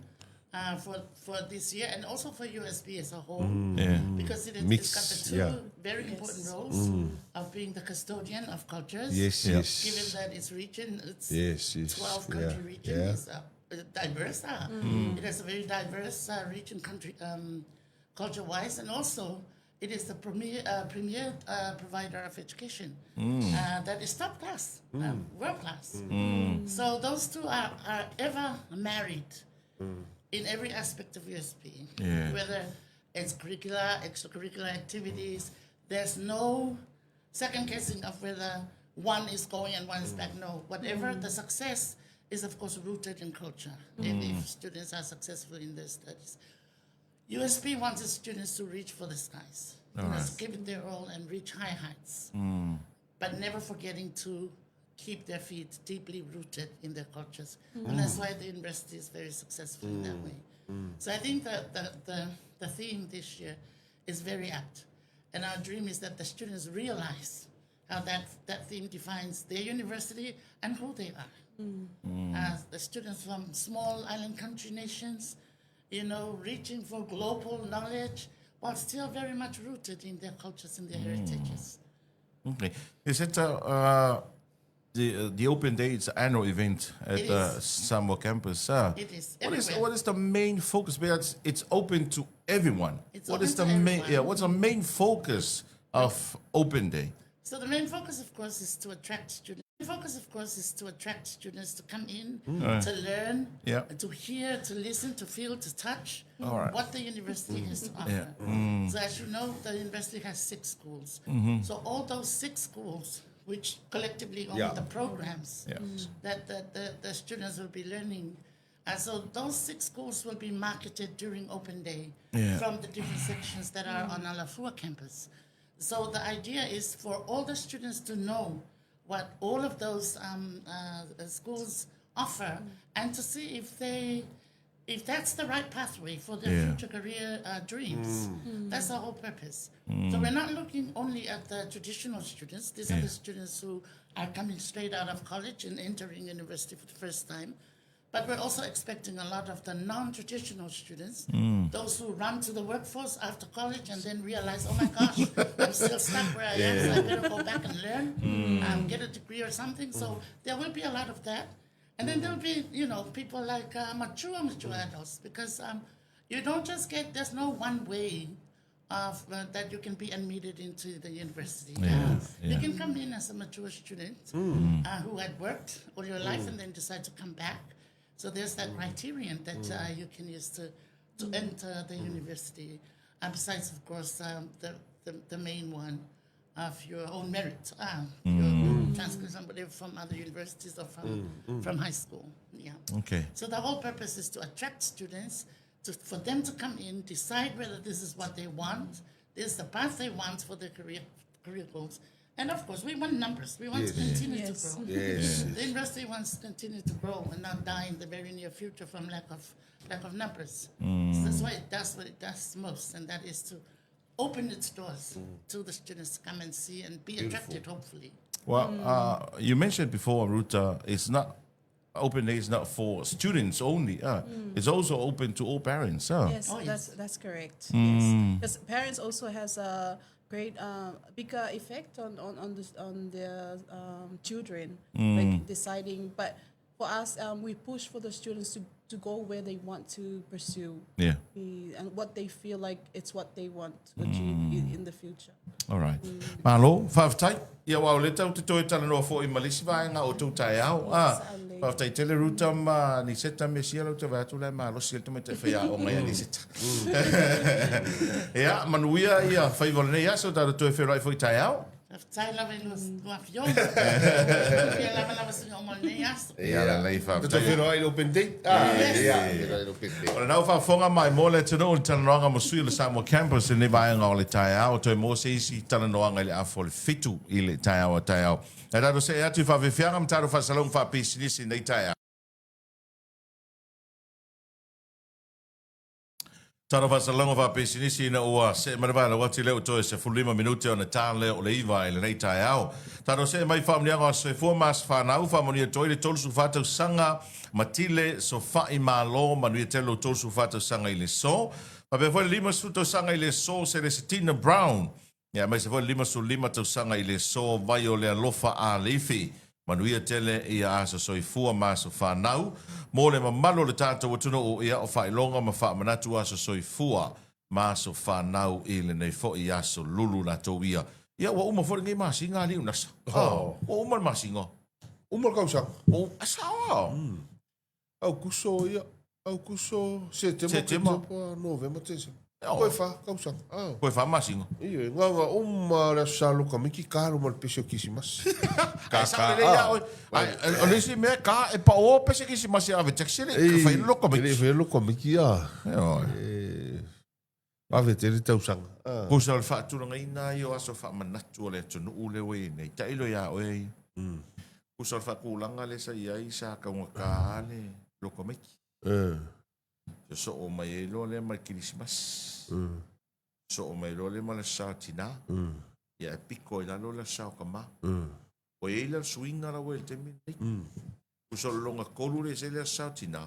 for this year and also for USB as a whole. Yeah. Because it's Mix, got the two yeah. very important roles of being the custodian of cultures. Yes, Yeah. yes. Given that its region, it's Yes, yes. 12 country Yeah, region yeah. is diverse. It has a very diverse region, country, culture-wise, and also it is the premier provider of education that is top class, world class. So those two are ever married in every aspect of USP. Yeah. Whether it's curricular, extracurricular activities, there's no second guessing of whether one is going and one is back. No, whatever the success is, of course, rooted in culture. If students are successful in their studies. USP wants its students to reach for the skies. You know, give it their all and reach high heights. But never forgetting to keep their feet deeply rooted in their cultures. And that's why the university is very successful in that way. So I think that the theme this year is very apt. And our dream is that the students realize how that, that theme defines their university and who they are. Mm. As the students from small island country nations, you know, reaching for global knowledge while still very much rooted in their cultures and their mm. heritages. Okay. Is it uh, the uh, the open day? It's an annual event at the Samoa campus. Uh, it is. What is what is the main focus? Because it's open to everyone. It's what open is the to main? everyone. Yeah. What's the main focus of open day? So the main focus, of course, is to attract students. The focus, of course, is to attract students to come in, mm. to learn, yeah. to hear, to listen, to feel, to touch right. what the university mm. has to offer. Yeah. Mm. So as you know, the university has six schools. Mm-hmm. So all those six schools, which collectively own Yeah. the programs Yeah. that the, the, the students will be learning. And so those six schools will be marketed during open day Yeah. from the different sections that are on Alafua campus. So the idea is for all the students to know what all of those um, uh, schools offer and to see if they if that's the right pathway for their Yeah. future career uh, dreams. Mm. That's the whole purpose. So we're not looking only at the traditional students. These are Yeah. the students who are coming straight out of college and entering university for the first time. But we're also expecting a lot of the non-traditional students, those who run to the workforce after college and then realize, oh my gosh, I'm still stuck where I am, so I better go back and learn, um, get a degree or something. So there will be a lot of that. And then there'll be, you know, people like uh, mature, mature adults, because um, you don't just get, there's no one way of uh, that you can be admitted into the university. Yeah, You yeah. can come in as a mature student uh, who had worked all your life and then decide to come back. So there's that criterion that uh, you can use to, to enter the university. Uh, besides, of course, um, the, the, the main one of your own merit, uh, your transcripts and whatever from other universities or from, from high school. Yeah. Okay. So the whole purpose is to attract students, to, for them to come in, decide whether this is what they want, this is the path they want for their career, career goals. And of course, we want numbers. We want to continue Yes. to grow. Yes. The university wants to continue to grow and not die in the very near future from lack of lack of numbers. So that's why it does what it does most, and that is to open its doors to the students to come and see and be attracted, hopefully. Well, uh, you mentioned before, Ruta, it's not open day is not for students only. Uh, It's also open to all parents. Uh. Yes, Oh, yes. that's that's correct. Yes, because parents also has a great uh, bigger effect on on on, the, on their um, children, like deciding. But for us, um, we push for the students to, to go where they want to pursue. Yeah. eh, And what they feel like it's what they want to achieve in, in the future. All right. Malo, faafetai. Ia aua o lea tatou te toe talanoa foi ma le isi vaega o tou taeao. Ah, faafetai tele Ruta ma Niseta Mesia lau te vaai atu la e malosi ai le tamaitai faiaoga ia Niseta. Ia, manuia ia faiva o lenei aso, tatou toe feiloai foi taeao. Faafetai lava i lua afioga. Manuia lava lava suiga uma o lenei aso. Ia, lelei, Tatou faafetai. feiloai i le open day. Ah, ia, feiloai i le open day. O lena ua faafofoga mai mo le atunuu i le talanoaga ma sui o le Samoa Campus i lenei vaega o le taeao. Toe maua se isi talanoaga i le afa o le fitu i le taeao a taeao. Ae tatou see atu i faafeafeaga ma tatou faasalauga faapisinisi i lenei taeao. Talo faasalauga faapisinisi ina ua see mai le valaau atu lea ua toe 15 minute ona ta lea o le iva i lenei taeao. Tatou see mai i faamanuiaga o Aso Soifua ma Aso Fanau, faamanuia atu ai le 34 tausaga Matile Sofa'i Malo, manuia tele lou 34 tausaga i le so. Faapea foi le 50 tausaga i le so Celestina Brown, Ia, aemaise foi le 55 tausaga i le so vai o le alofa a Leifi. Manuia tele ia aso soifua ma aso fanau mo le mamalu o le tatou atunuu, ia o faailoga ma faamanatu aso soifua ma aso fanau i lenei foi aso lulu latou ia. Ia, ua uma foi lenei masina alii o Nasa. Oh, ua uma le masina. Uma le kausaga. Ua, a sao a? Aukuso, ia, Aukuso, Setema, Setema. Oketopa, Novema, Tesema. Ioe. Koe wha, kausaga. Ah. Koe wha masina. Ioe, ngā uma o le aso Sa Luka Miki, ka alu ma le pese o Kisimasi. Ka, ka, lelei ia oe. Ai, o le isi mea, ka, e paoa pese Kisimasi ave taxi le, ka whai loko Miki. Miki. E le whai loko Miki, ia. Ioe. E, vave tele tausaga. Ah. Pusa o le faatulagaina ai o aso faamanatu o le atunuu lea ua i ai nei. Tailo ia oe ia. Pusa o le faatulaga lea sa i ai sa taugata le loko maiki. Sosoo mai ai loa lea ma le Kerisimasi. Sosoo mai loa lea ma le Sa Tina. Ia e piko i lalo le Aso Sa o Kamā. Ua i ai la le suiga la ua i le taimi lenei. Tusa o le lona tolu lea i le Aso Sa o Tinā,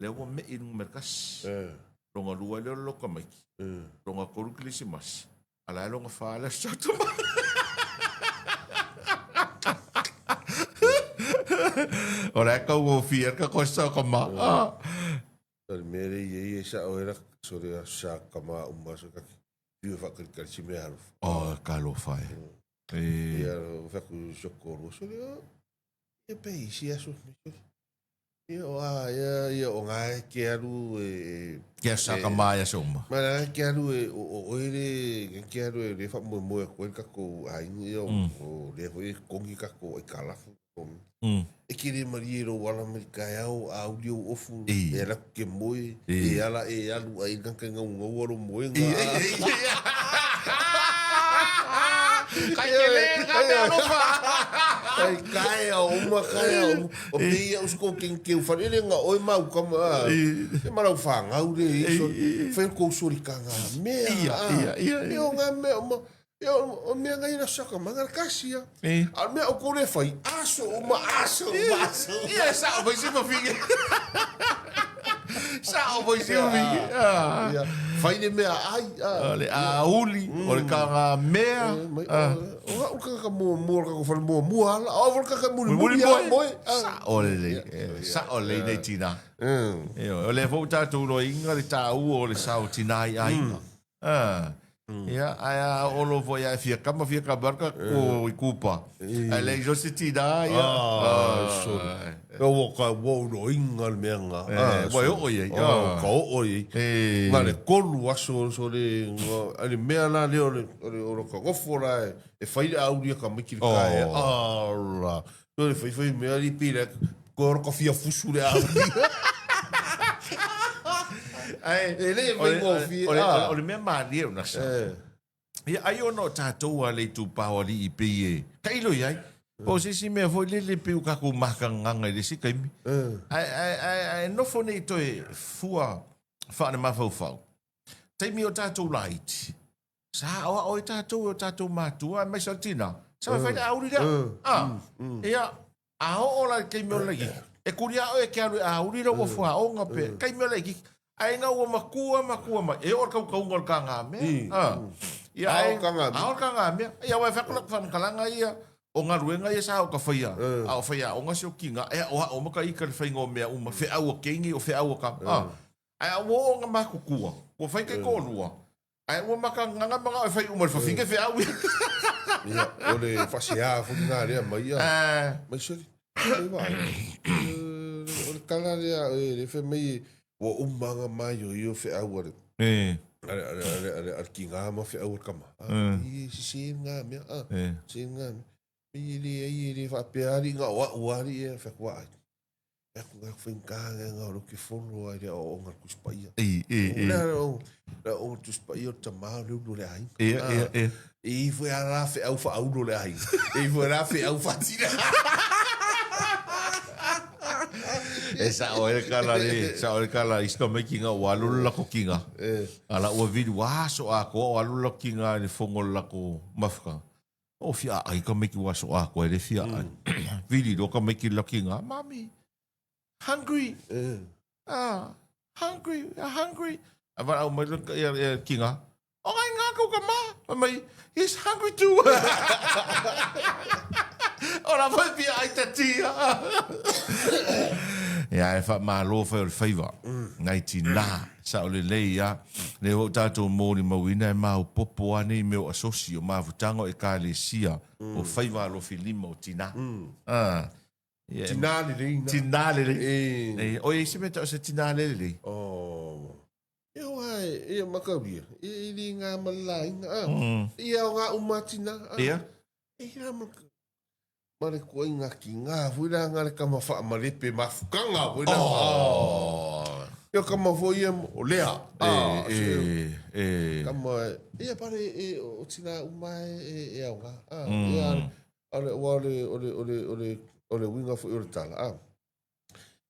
lea ua me'i i le numera tasi. Lona lua lea o le loto tamaiti. Lona tolu Kerisimasi, a la e lona fa le Aso Sa o Tamā. O la e taugofie ai le tatou Aso Sa o Tamā. O le mea lea e i ai e sao ai la, sole Aso Sa Tamā uma aso e tasi. Fiu e faakalikali si mea alofa. Oh, ka alofa e. Ia, o fai atu si o toalua, sole, oh, ia pe isi aso, ia, o a, ia, ia, o ngā e ke alu e... Ke aso ka mai aso uma. Ma la ke alu e, o, o, oe le, ke alu e le whaamoemoe atu ai le tatou aiga, ia, o, lea foi e totogi tatou aikalafu. E ke le malie i lou ala mai le taeao, a uli ou ofu, e ala atu ke moe, e ala e alu ai le tagata e gaugaua lou moega. Kai te le ka mea alofa. Ai kaea o uma, kaea o uma. O pe ia usu kou kenkeu fale le nga oe mau kama. E ma lau whangau le i so. Whai kou sori ka ngā mea. Ia, ia, ia. Ia o ngā mea uma. Ia, o mea ngai na saka manga le kasi ia. A o mea o kou le fai, aso uma, aso uma, aso uma. Ia, sao mai se mawhingi. Sao mai se mawhingi. Ia, fai le mea ai. O le auli, o le kanga mea. O ga uka ka mua mua, ka whare mua mua ala. O whare ka muli muli a moe. Sao le lei, sao lei nei tina. O le fo tātou loinga le tāua o le sao tina i aiga. Ia, ae a olo foi ae fia kama, fia kama ka ko i kupa. Ae lei so se tina ia. Ah, sorry. Ka ua ka ua ulo inga le mea nga. Eh, ua e oo i ai. Ka oo i ai. Eh. Nga le kolu aso so le, nga, le mea la lea o le, o le, o le ka gofo la e, e whai le auria ka maiki le kaea. Ala. So le whai whai mea li pira, ko oro ka fia fusu le auria. Ai, E le whai ngō fia. O le mea mālie o nasa. Ia, ai ona o tātou a le itupā o alii pei e tailo i ai. Po o se isi mea foi lele pei o kākou makagagaga i le isi taimi. Ae, ae, ae, ae nofo nei toe fua faale-mafaufau. Taimi o tātou laiti, sa aoao ai tātou e o tātou mātua, aemaise o le tinā, sa whai le auli lea. Ah, ia, a oo la i taimi o le laitiiti, e kuli a oe e ke alu e auli lau ua fuaonga pe, taimi o le laitiiti, ae ina ua makua, makua mai, e oo le kaukauga o le kagāmea. Ah, ia, Ao ae, kagāmea. ao le kagāmea. Ia, aua e whai atu lau whamkalanga ia, o galuega ia sa o ka whaia, a o whaia aonga si o kinga, e ao uma ka ika le whainga o mea uma, wheau o kengi, o wheau o ka, ah, ae a ua oo nga makukua, ua whai ke kōlua, Ae ua makagaga manga e whai uma le whawhinga e wheau ia. Ia, o le whasea fo ngā rea mai ia. Mai sori. Mai wā. O le tala rea, e le whe mai, ua umanga mai o ia wheau a le. Ale, ale, ale, ale, ale ki ngā ma wheau a kama. I si se ngā mea, a. Se ngā mea. I le, ai, le whapea ari ngā oa ua ari e whakua ai. E aku ngā whainga ngā o ke fono ai rea o ngā tuspaia. I, i, i. Le o, le o tuspaia o tamā o le ulu le ai. Ia, ia, ia. E ifo e ara wheau whaaulo le ai. E ifo e ara wheau whatina. E sa o e kala le, sa o e kala i sto mai kinga o alu la ko kinga. Ala ua vidu aso a ko o alu la kinga le fongo la ko mafka. O fia ai ka miki wa so a ko e le fia ai. Vili lo ka miki la kinga, mami. Hungry. Ah, hungry, hungry. A va au mai lo ia ia kinga. O ngai ngā kau ka mā. Fai mai, he's hungry too. O la fai fia ai ta tia. Ia e whaamālo whai o le whaiva. Ngai tinā, sa o le lei ia. Le o tātou mōri mauina e māu popo a nei mea o asosi o mafutanga o ekalesia o whaiva alofi lima o tinā. Ah. Ia, e- Tinā le lei. Tinā le lei. E. E, o e se mea tau se tinā le lei. Oh. E hoa e, e makauria. E i li ngā malalainga. Ah. Ia o ngā umatina. Ah. Ia. E hira ma, ma le koa i ngā ki ngā. Fui rā ngā le kama wha malepe mafukanga. Fui rā. Oh. Ia kama fo ia o lea. Ah, E, e, e. Kama, ia pare e o tina uma e, e, e au ngā. Ah, Ia, ale, ua ole, ole, ole, ole, ole winga fo i o le tala. Ah.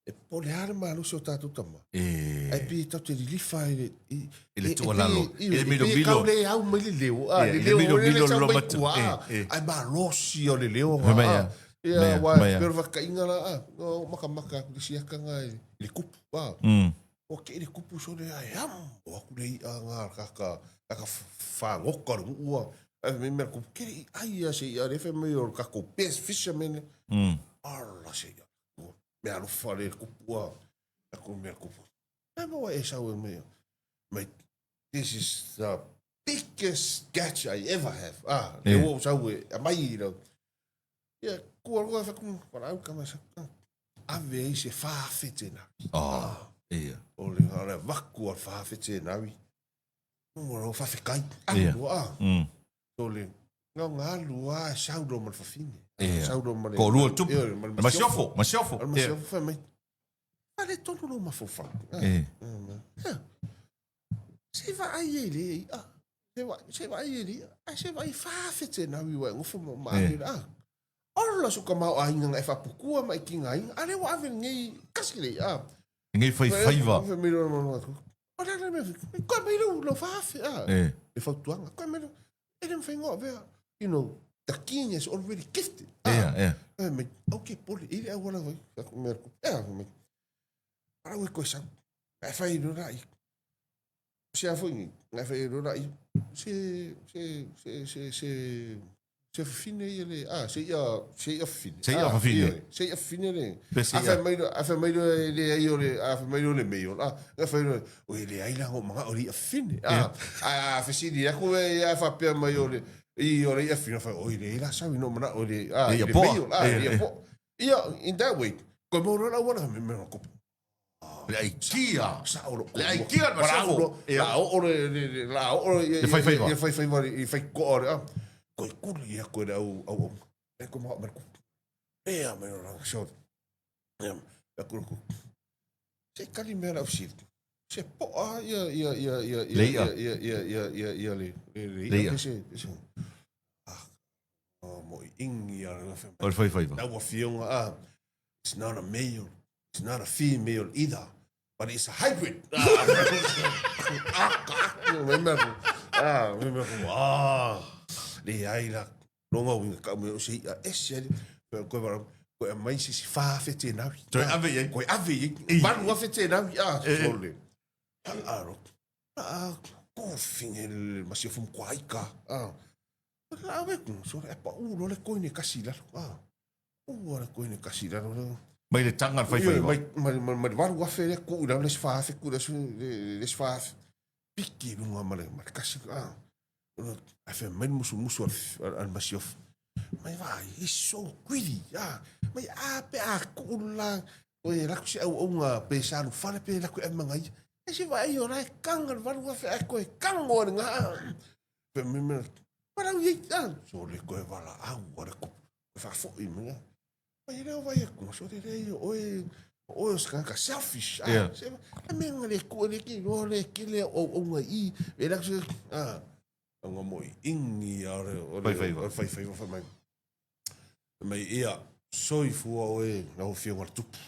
E po o le a le malosi o tatou tama, E. ae pei e tatou te lilifa i le, i, I le e- e tuualalo, pei- i le e pei e milomilo. tau le au mai le leo, a, Ia, le i le leo milomilo le sau le mai lomatu. tua, a, E, e. ae malosi o le leo Fai mai a. a. Ia, Mea, aua mea. e pei o le faataitaiga la, a, no, makamaka atu le siaka i le kupu, a. Ua kei le kupu sole ae amo aku le i'a nga kaka kaka fagoka o le nu'u a. Ae fai mai mea le kupu, kele i ai a se i'a lea fai mai o le kakou best fisherman. Ala se i'a. Mea alofa le kupu a. Aku mea le kupu. Ai ma ua e sau e mai. Mai, this is the biggest catch I ever have. Ah, le ua ou sau e aumai i lau. Ia, kua loa fai atu, valaau ka mai sau. Ave ai se 4,000 tēnā. Ah, ia. O le, o le vaku o le 4,000 tēnā. Ua lo whawhekai. Alu Ia. loa, ah. So le, no ngā alu a sau lo ma le fafine. Ia. Sau lo ma le... Ko lua tupu. Ia, ma le Masiofo, masiofo. Ma le masiofo whai mai. Ale tonu lo mafaufau. Ah. E. Ah. Se vaai e le ia. Se vaai, se vaai e le ia. Ai se vaai whawhe tēnā wiwa e ngofo ma ma E. ave ah. Ola su ka mau aiga nga e whapukua ma e ki ngā inga. Ale wa ave ngei kasi le ia. Ngei whai whaiva. Whai mai lo ma atu. Ola le me koe mai lo lo whawhe ah. E. Le whautuanga. Koe mai lo. E le mwhai ngoa vea. You know, the king is already gifted. Ah. Ia, ia. E mai, au ke pole, i le au ala vai. Aku mea ku. E mai. Parau e koe sau. E whai lo ra i. Se a foi ni, e whai lo ra i. Se, se, se, se, se, se fafine ia le, ah, se ia, se ia fafine. Se ia Ah, fafine. ia, Se ia fafine le. Pe se A ia. whai mai lo, a whai mai lo e le ai o le, a whai mai lo le mei o, ah, a whai lo, o e le ai la ngo manga o le ia fafine. Ah, a, a fesili aku e a whapea mai o le, i o le ia fafine, whai, o i le ila sau i no mana o le, ah, Le i ia le poa. mei o, ah, Ia, le ia ia. poa. Ia, in that way, koe mau loa lau ala, me me kopo. Le aikia. Sao lo. Le aikia le masiofo. Ia. La o le le la o le Le faifaiva. Le faifaiva i fai koa le ah. Koe kuli ia koe le au au au. E ko ma ma ku. E a me ro so. Ia la ku ku. Se kali me la usi. Se po a ia ia ia ia ia Le ia. ia ia ia ia ia le le Le le ia. ia se se. Ah. Oh, mo i ingi ia le O le faifaiva. Lau afioga ah. It's not a male. It's not a female either. But it's a hybrid. Ah, ah, leai la. Longa uiga kau mea o se i'a ese ali. Koe wara, koe aumai se isi 4,000 tenawi. Toe ave i ai. Koe ave i ai. 8,000 tenawi. Ah, sole. Ah, ro. Ah, kofinge le masiofo mkoaika. Ah. La ave ku, sole, e pa u lo le koine kasi lalo. Ah. Ua le koine kasi lalo. Mai le tanga le faifaiva. Mai, mai, mai, mai le 8,000 lea kuu i lalo le isi 4,000 kuu i le isi 4,000. Piki i luga ma le, ma le kasi. Ah. Ae fai mai le musumusu a le masiofo. Mai vaai, he's so greedy. Ah. Mai a pe a kuu le la, koe laku se auaunga pe sa alu fale pe laku e ave ma gaia. E se vaai o la e kanga le 8,000 ae koe kango le nga. Fai mai mea, Palau i ai, so le koe valaau a le kupu. Koe faafoi mai. Mai lea vai aku, so le lea oe, oe o se kanaka selfish. Ah, Yeah. se, a mea nga le kua le ki, loa le ki le au au nga i, e la se, ah, nga mo i ingi a le, o le, Faifaiva. o le faifaiva fai mai. Mai ia, soifua oe, lau afioga le tupu.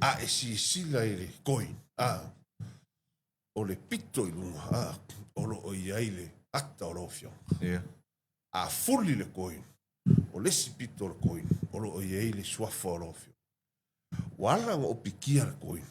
A e sisila i le coin, ah, o le pito i luga, ah, o lo o i ai le ata o lau afioga. Yeah. A fuli le coin, o le isi pito o le coin, o lo o i ai le suafa o lau afioga. Ua ala ona opikia le coin,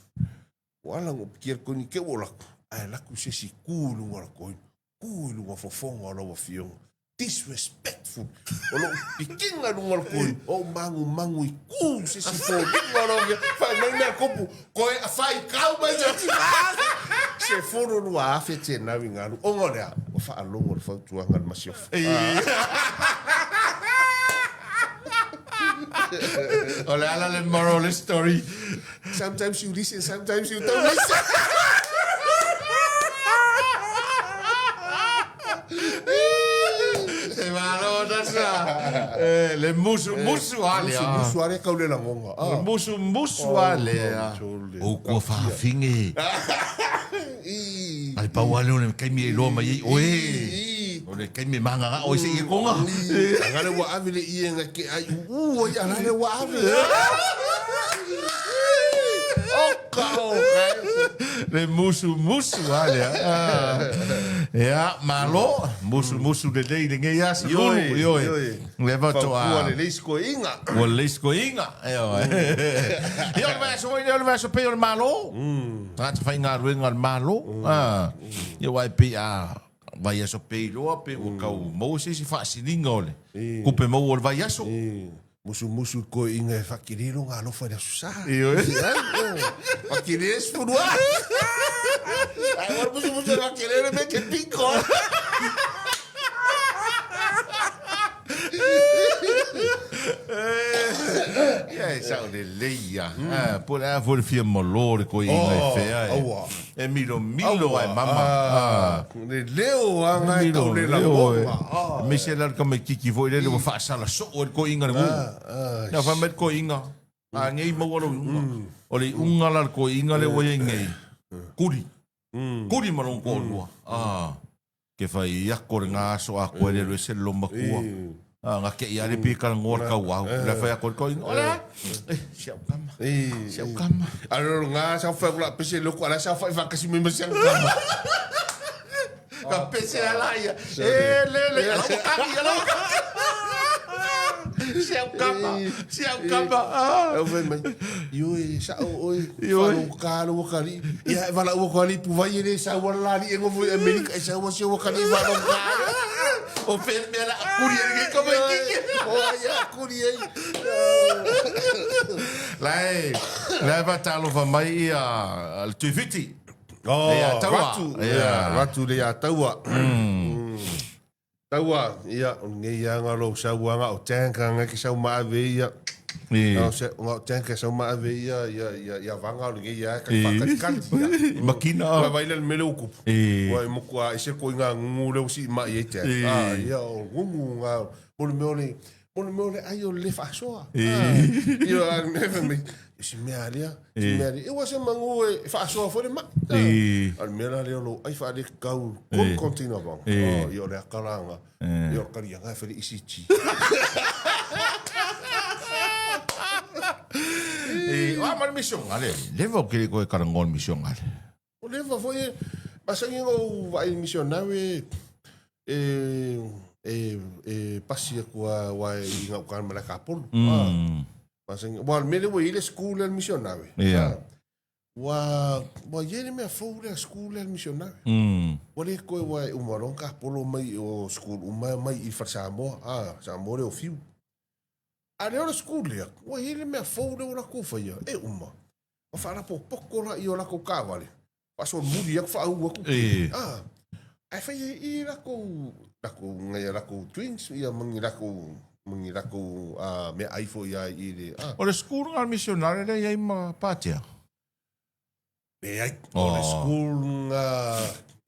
ua ala ona opikia le coin i te ua o laku, ae laku se isi ku i luga o le coin, ku i luga o fofoga o lau afioga. Disrespectful. O lou pikiga i luga o le coin, o ou magumagu i ku se isi foliga o lau afioga. Fai mai mea kupu, koe a faikau mai se isi Se 12,000 tēnā i ngā alu. Ona o le a? Ua faalogo le fautuaga a le masiofo. O le ala le moral o le story. Sometimes you listen, sometimes you don't listen. E malo tasa. E, le musu musu ale. Musu musu ale kau le lagonga. Le musu musu ale. O kua whawhinge. Ai pau ale o le kaimi e loa mai ei. Oe. O le kaimi e manganga oe se i konga. Anga le ua ave le ie nga ke ai uu oi ala le ua ave. Oka oka e. Le musumusu a lea. Ia, malo, musumusu lelei i lenei aso Lulu. Ioe. Lea faatoa. Ua lelei si toeaina. Ua lelei si toeaina. Ioe. Ia, o le vaiaso foi lea o le vaiaso pei o le Malo. Tagata faigaluega a le Malo. Ia, aua e pei a vaiaso pei loa pe ua tau maua se isi faasiliga o le tupe maua o le vaiaso. Musumusu i toeaina e faatele lona alofa i le Aso Sa. Ioe. Faatele le sefulu afe. Ae ua musumusu e faatele le mea e te piko. Ia e sao lelei ia. Po o le a foi le fia malo o le toeaina e fea e. E milomilo ae mama. Le leo a ngai tau le lagona. Aemaise la le tamaititi foi lele ua faasala soo e le toeaina le nuu. Ia fai mai le toeaina, a nei maua lou iuga. O le iuga la le toeaina lea ua i ai nei, kuli. Kuli ma lona toalua. Ke fai ako lena aso atoa e le alu ese le loomatua. Na te i lava le pei e talanoa le tauau. La fai atu ai le toeaina, o le a? Eh, si au tama. Si au tama. A lo nga sa fai kula pese loko ala sa fai faakasi mai ma si au tama. Ka pese ala ia. E le le, ala ua kagi, ala ua kagi. Si au kama, si au kama. Au fai mai, ioe, sa'o oe, faalogogā lou akalii. Ia e valaau atu alii puvai e le sau ala la alii e nofo i Amerika e sau a si ou akalii faalogogā. O fea le mea la a kuli ai lenei tamaititi. O ai a kuli ai. La e, la e faatalofa mai ia le Tuifiti. Oh, Ia Taua. Ratu, ia, Ratu le ia Taua. Taua, ia, o lenei aga lou sauaga o tank aga ke sau maave ia. O se o tank e sau maave ia ia ia ia vanga o lenei ia ka whakatikali. I makina. Ua vai le mele o kupu. Ua i moku a ese ko ngā ngungu leo si mai e te. Ah, ia o ngungu ngā mo le mea o le mo le mea o le ai o le whaasoa. Ia a never me. Si mea lea, si mea lea. E ua se mangu e whaasoa foi le mai. A le mea la lea o lou ai whaale kau kon container vanga. Ia o le akalanga. Ia o le kalianga e whare isi ti. O a ma le misionale. Leva o kele koe karangoa le misionale. O leva foi e masani ona ou vaai i le misionare e e e pasi atu a aua i gauta i le malae kapolo. Masani aua o le mea lea ua i ai le school lea a le misionare. Ua ua i ai le mea fou lea school lea a le misionare. Ua le toe aua e uma loa ona tapolo mai o school uma e omai i fale Samoa, Samoa lea o fiu. A lea o le school lea, ua i ai le mea fou lea ua latou faia, e uma. Ona faalapopoto lea o latou taavale, faasolomuli atu faauu atu. Ah, ae fai ai i i latou, latou, nai a latou drinks ia ma ni latou, ma ni latou meaai foi lava i le, ah. O le school lena a le misionare lea e i ai ma Patea? Leai, o le school lena,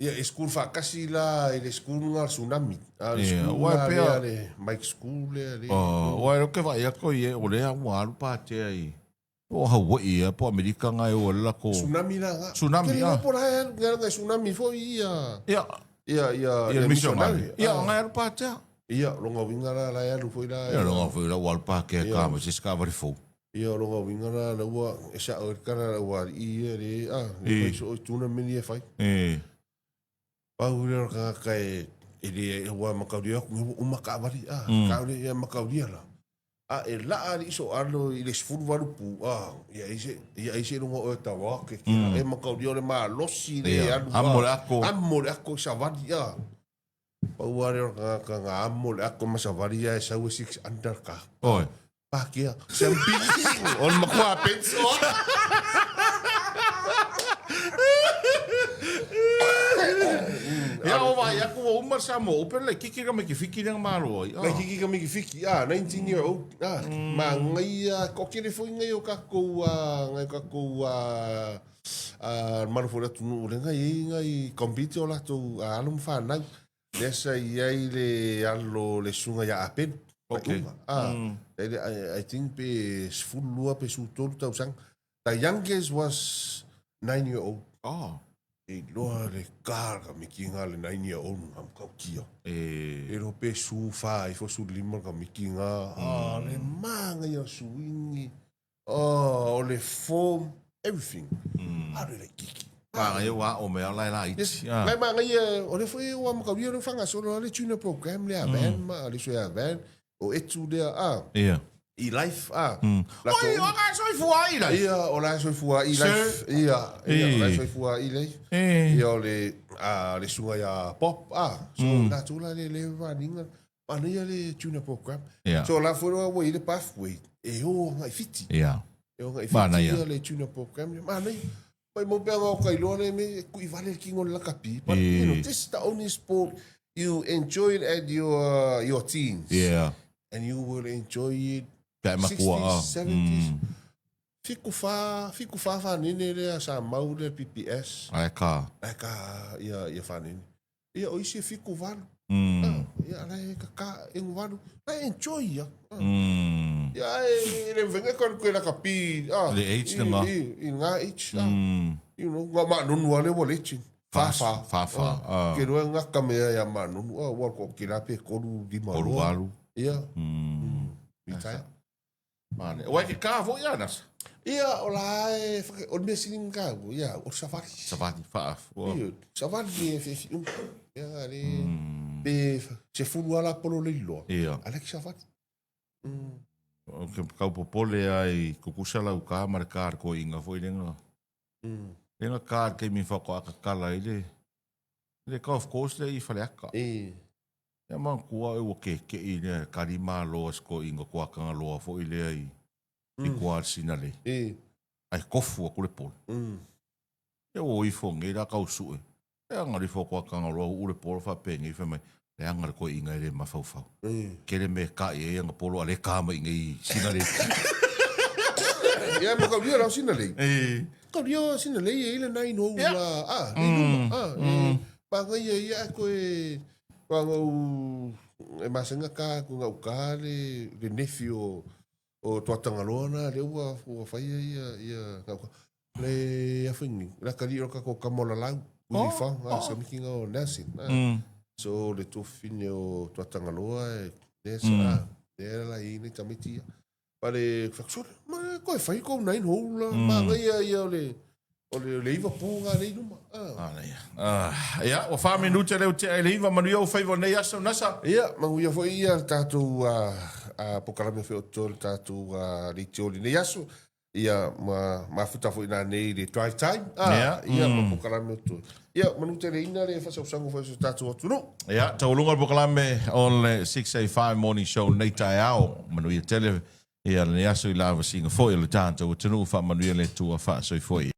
ia e school faatasi la i le school lena a le Tsunami. A le school lena lea, le Mike School lea. Aua e ke vaai atu i e, o lea ua alu Patea i Po o Hawaii ea, po o Amerika nga e o ai le latou. Tsunami la nga. Tsunami, ah. Po la e alu nga tsunami foi ia. Ia. Ia, ia, ia missionary. Ia, nga e alu Patea. Ia, longa uiga la, la e alu foi la. Ia, longa foi la ua alu Patea ka ma se isi taavale fou. Ia, longa uiga la, la ua, e sao e le tala la ua alii ia le, ah, le fai soo i tuna mea e fai. Pau lea o le tagata e, e le, ua mataulia atu, ua uma taavale, ah, taavale ia mataulia la. A e laa alii so alo i le 18 pu, ah, ia ai se, ia ai seiloga oe tau ke ke e mataulia o le malosi le Ia, alu, amo le ako. Amo le ako i savali, ah. Pau lava lea o le tagata na amo le ako ma savali ae sau e six under ka. Oi. Pākehā, siampili, o le matua penso. Ia, o vaai atu ua uma le Samoa Open, laitiiti le tamaiti Fiti lea na malo ai. Laitiiti tamaiti Fiti, ah, 19 year old, ah, manaia, toatele foi nai o tatou, ah, nai o tatou, ah, ah, le mamalu foi o le atunuu lea na i ai nai compete o latou alo ma fanau. Lea sa i ai le alo le susuga ia Apelu. Okay. Ah, I think pe 12 pe 13 tausaga. The youngest was 9 year old. Oh. E iloa le ka le kamiki nga le 9 year old nga matautia. E. E iloa pe su fa ifo su lima le kamiki nga. Ah, le manaia o suini. Ah, o le form. everything. Alu e laitiiti. Manaia ua aʻo mai la e laiti. Yes. Ngai manaia, o lea foi ua mataulia lea ua faagasolo le junior program lea a Van ma le sui a Van, o Etu lea a. Ia. I life a. Oi, o la e soifua i life. Ia, o la e soifua i life. Ia, ia, o la e soifua i life. Ia, o le, a, le susuga ia Bob a. So, latou la le le vaniga, manaia le junior program. Ia. So, la foi ua i le pathway, e o agai Fiti. Ia. E o agai Fiti ia le junior program. Manaia. Mai mau pea ngā o kailoa le me e kui vale le kingo le lakapi. But, you know, this is the only sport you enjoy it at your, your teens. Yeah. And you will enjoy it Pea e matua. 60s, 70s. Fiku whā, fiku whā whanene lea sa mau lea PPS. Ai ka. Ai ka ia, ia whanene. Ia o isi e fiku valu. Ah, ia la e kaka e valu. La e enjoy ia. Ah. Ia e le venga kon koe la kapi. Ah, Le age na ngā. I, i ngā age. Ah. You know, ngā manunu ale wa leche. Wha wha. Wha wha. Ah. Ke roa ngā kamea ia manunu. Ah, wa ko ki la pe koru lima Koru valu. Ia. Retire. Mane. Ua e ke kā foi a nasa. Ia, o la e, o le mea sili nga kau, ia, o le savali. Savali, wha, ua. Ia, savali e whiwhi uma. Ia, le, pe, se fulu ala polo le iloa. Ia. Ala ki savali. O ke kau popole ai kukusa lau kā ma le kā ko inga foi lenga. Lenga kā ke mi whako akakala i le, le golf course le i Faleaka. E. Ia manatua au ua kekeʻi lea kali malo a si toeaina toakagaloa foi lea i i tua i le Sinalei. Ae tofu atu le polo. Ia ua o ifo nei la tau sue. Leaga le ifo o Toakagaloa uu le polo faapenei fai mai, leaga le toeaina e le mafaufau. Tele mea e kai ai ana polo a le ka mai i Sinalei. Ia mataulia la o Sinalei. Mataulia o Sinalei e i le nine hole la, a, le luma, a, e manaia ia ae koe Whangau, e masenga ka ko ngau ka le le nephew o o Tuatangaloa na le ua ua whaia ia ia ngau ka. Le awhingi, la kari o ka ko kamola lau, ui oh, fa, a oh. samiki ngau Nelson. So le tuwhine o Tuatangaloa e Nelson, mm. le la i nei tamiti ia. Pare whakasore, ma koe whai kou nine hole la, ma ngai ia ia o le o le le iwa pū ngā nei luma. Ah. Manaia. Ah, ia, ua wha minute leo tea i le iwa, manuia o whaiva nei aso, nasa. Ia, manuia foi ia le tātou uh, pokalame whai o tō le tātou uh, leitioli nei aso. Ia, ma mafuta foi nā nei le drive time. Ah, Ia, ia, ma pokalame o tō. Ia, manu te reina le whasausango whai so tātou atu no. Ia, taualuga le pokalame o le 685 Morning Show nei taeao. Manuia tele ia lenei aso i lavasiga foi o le tātou atunuu. Faamanuia le Atua faasoifua ia.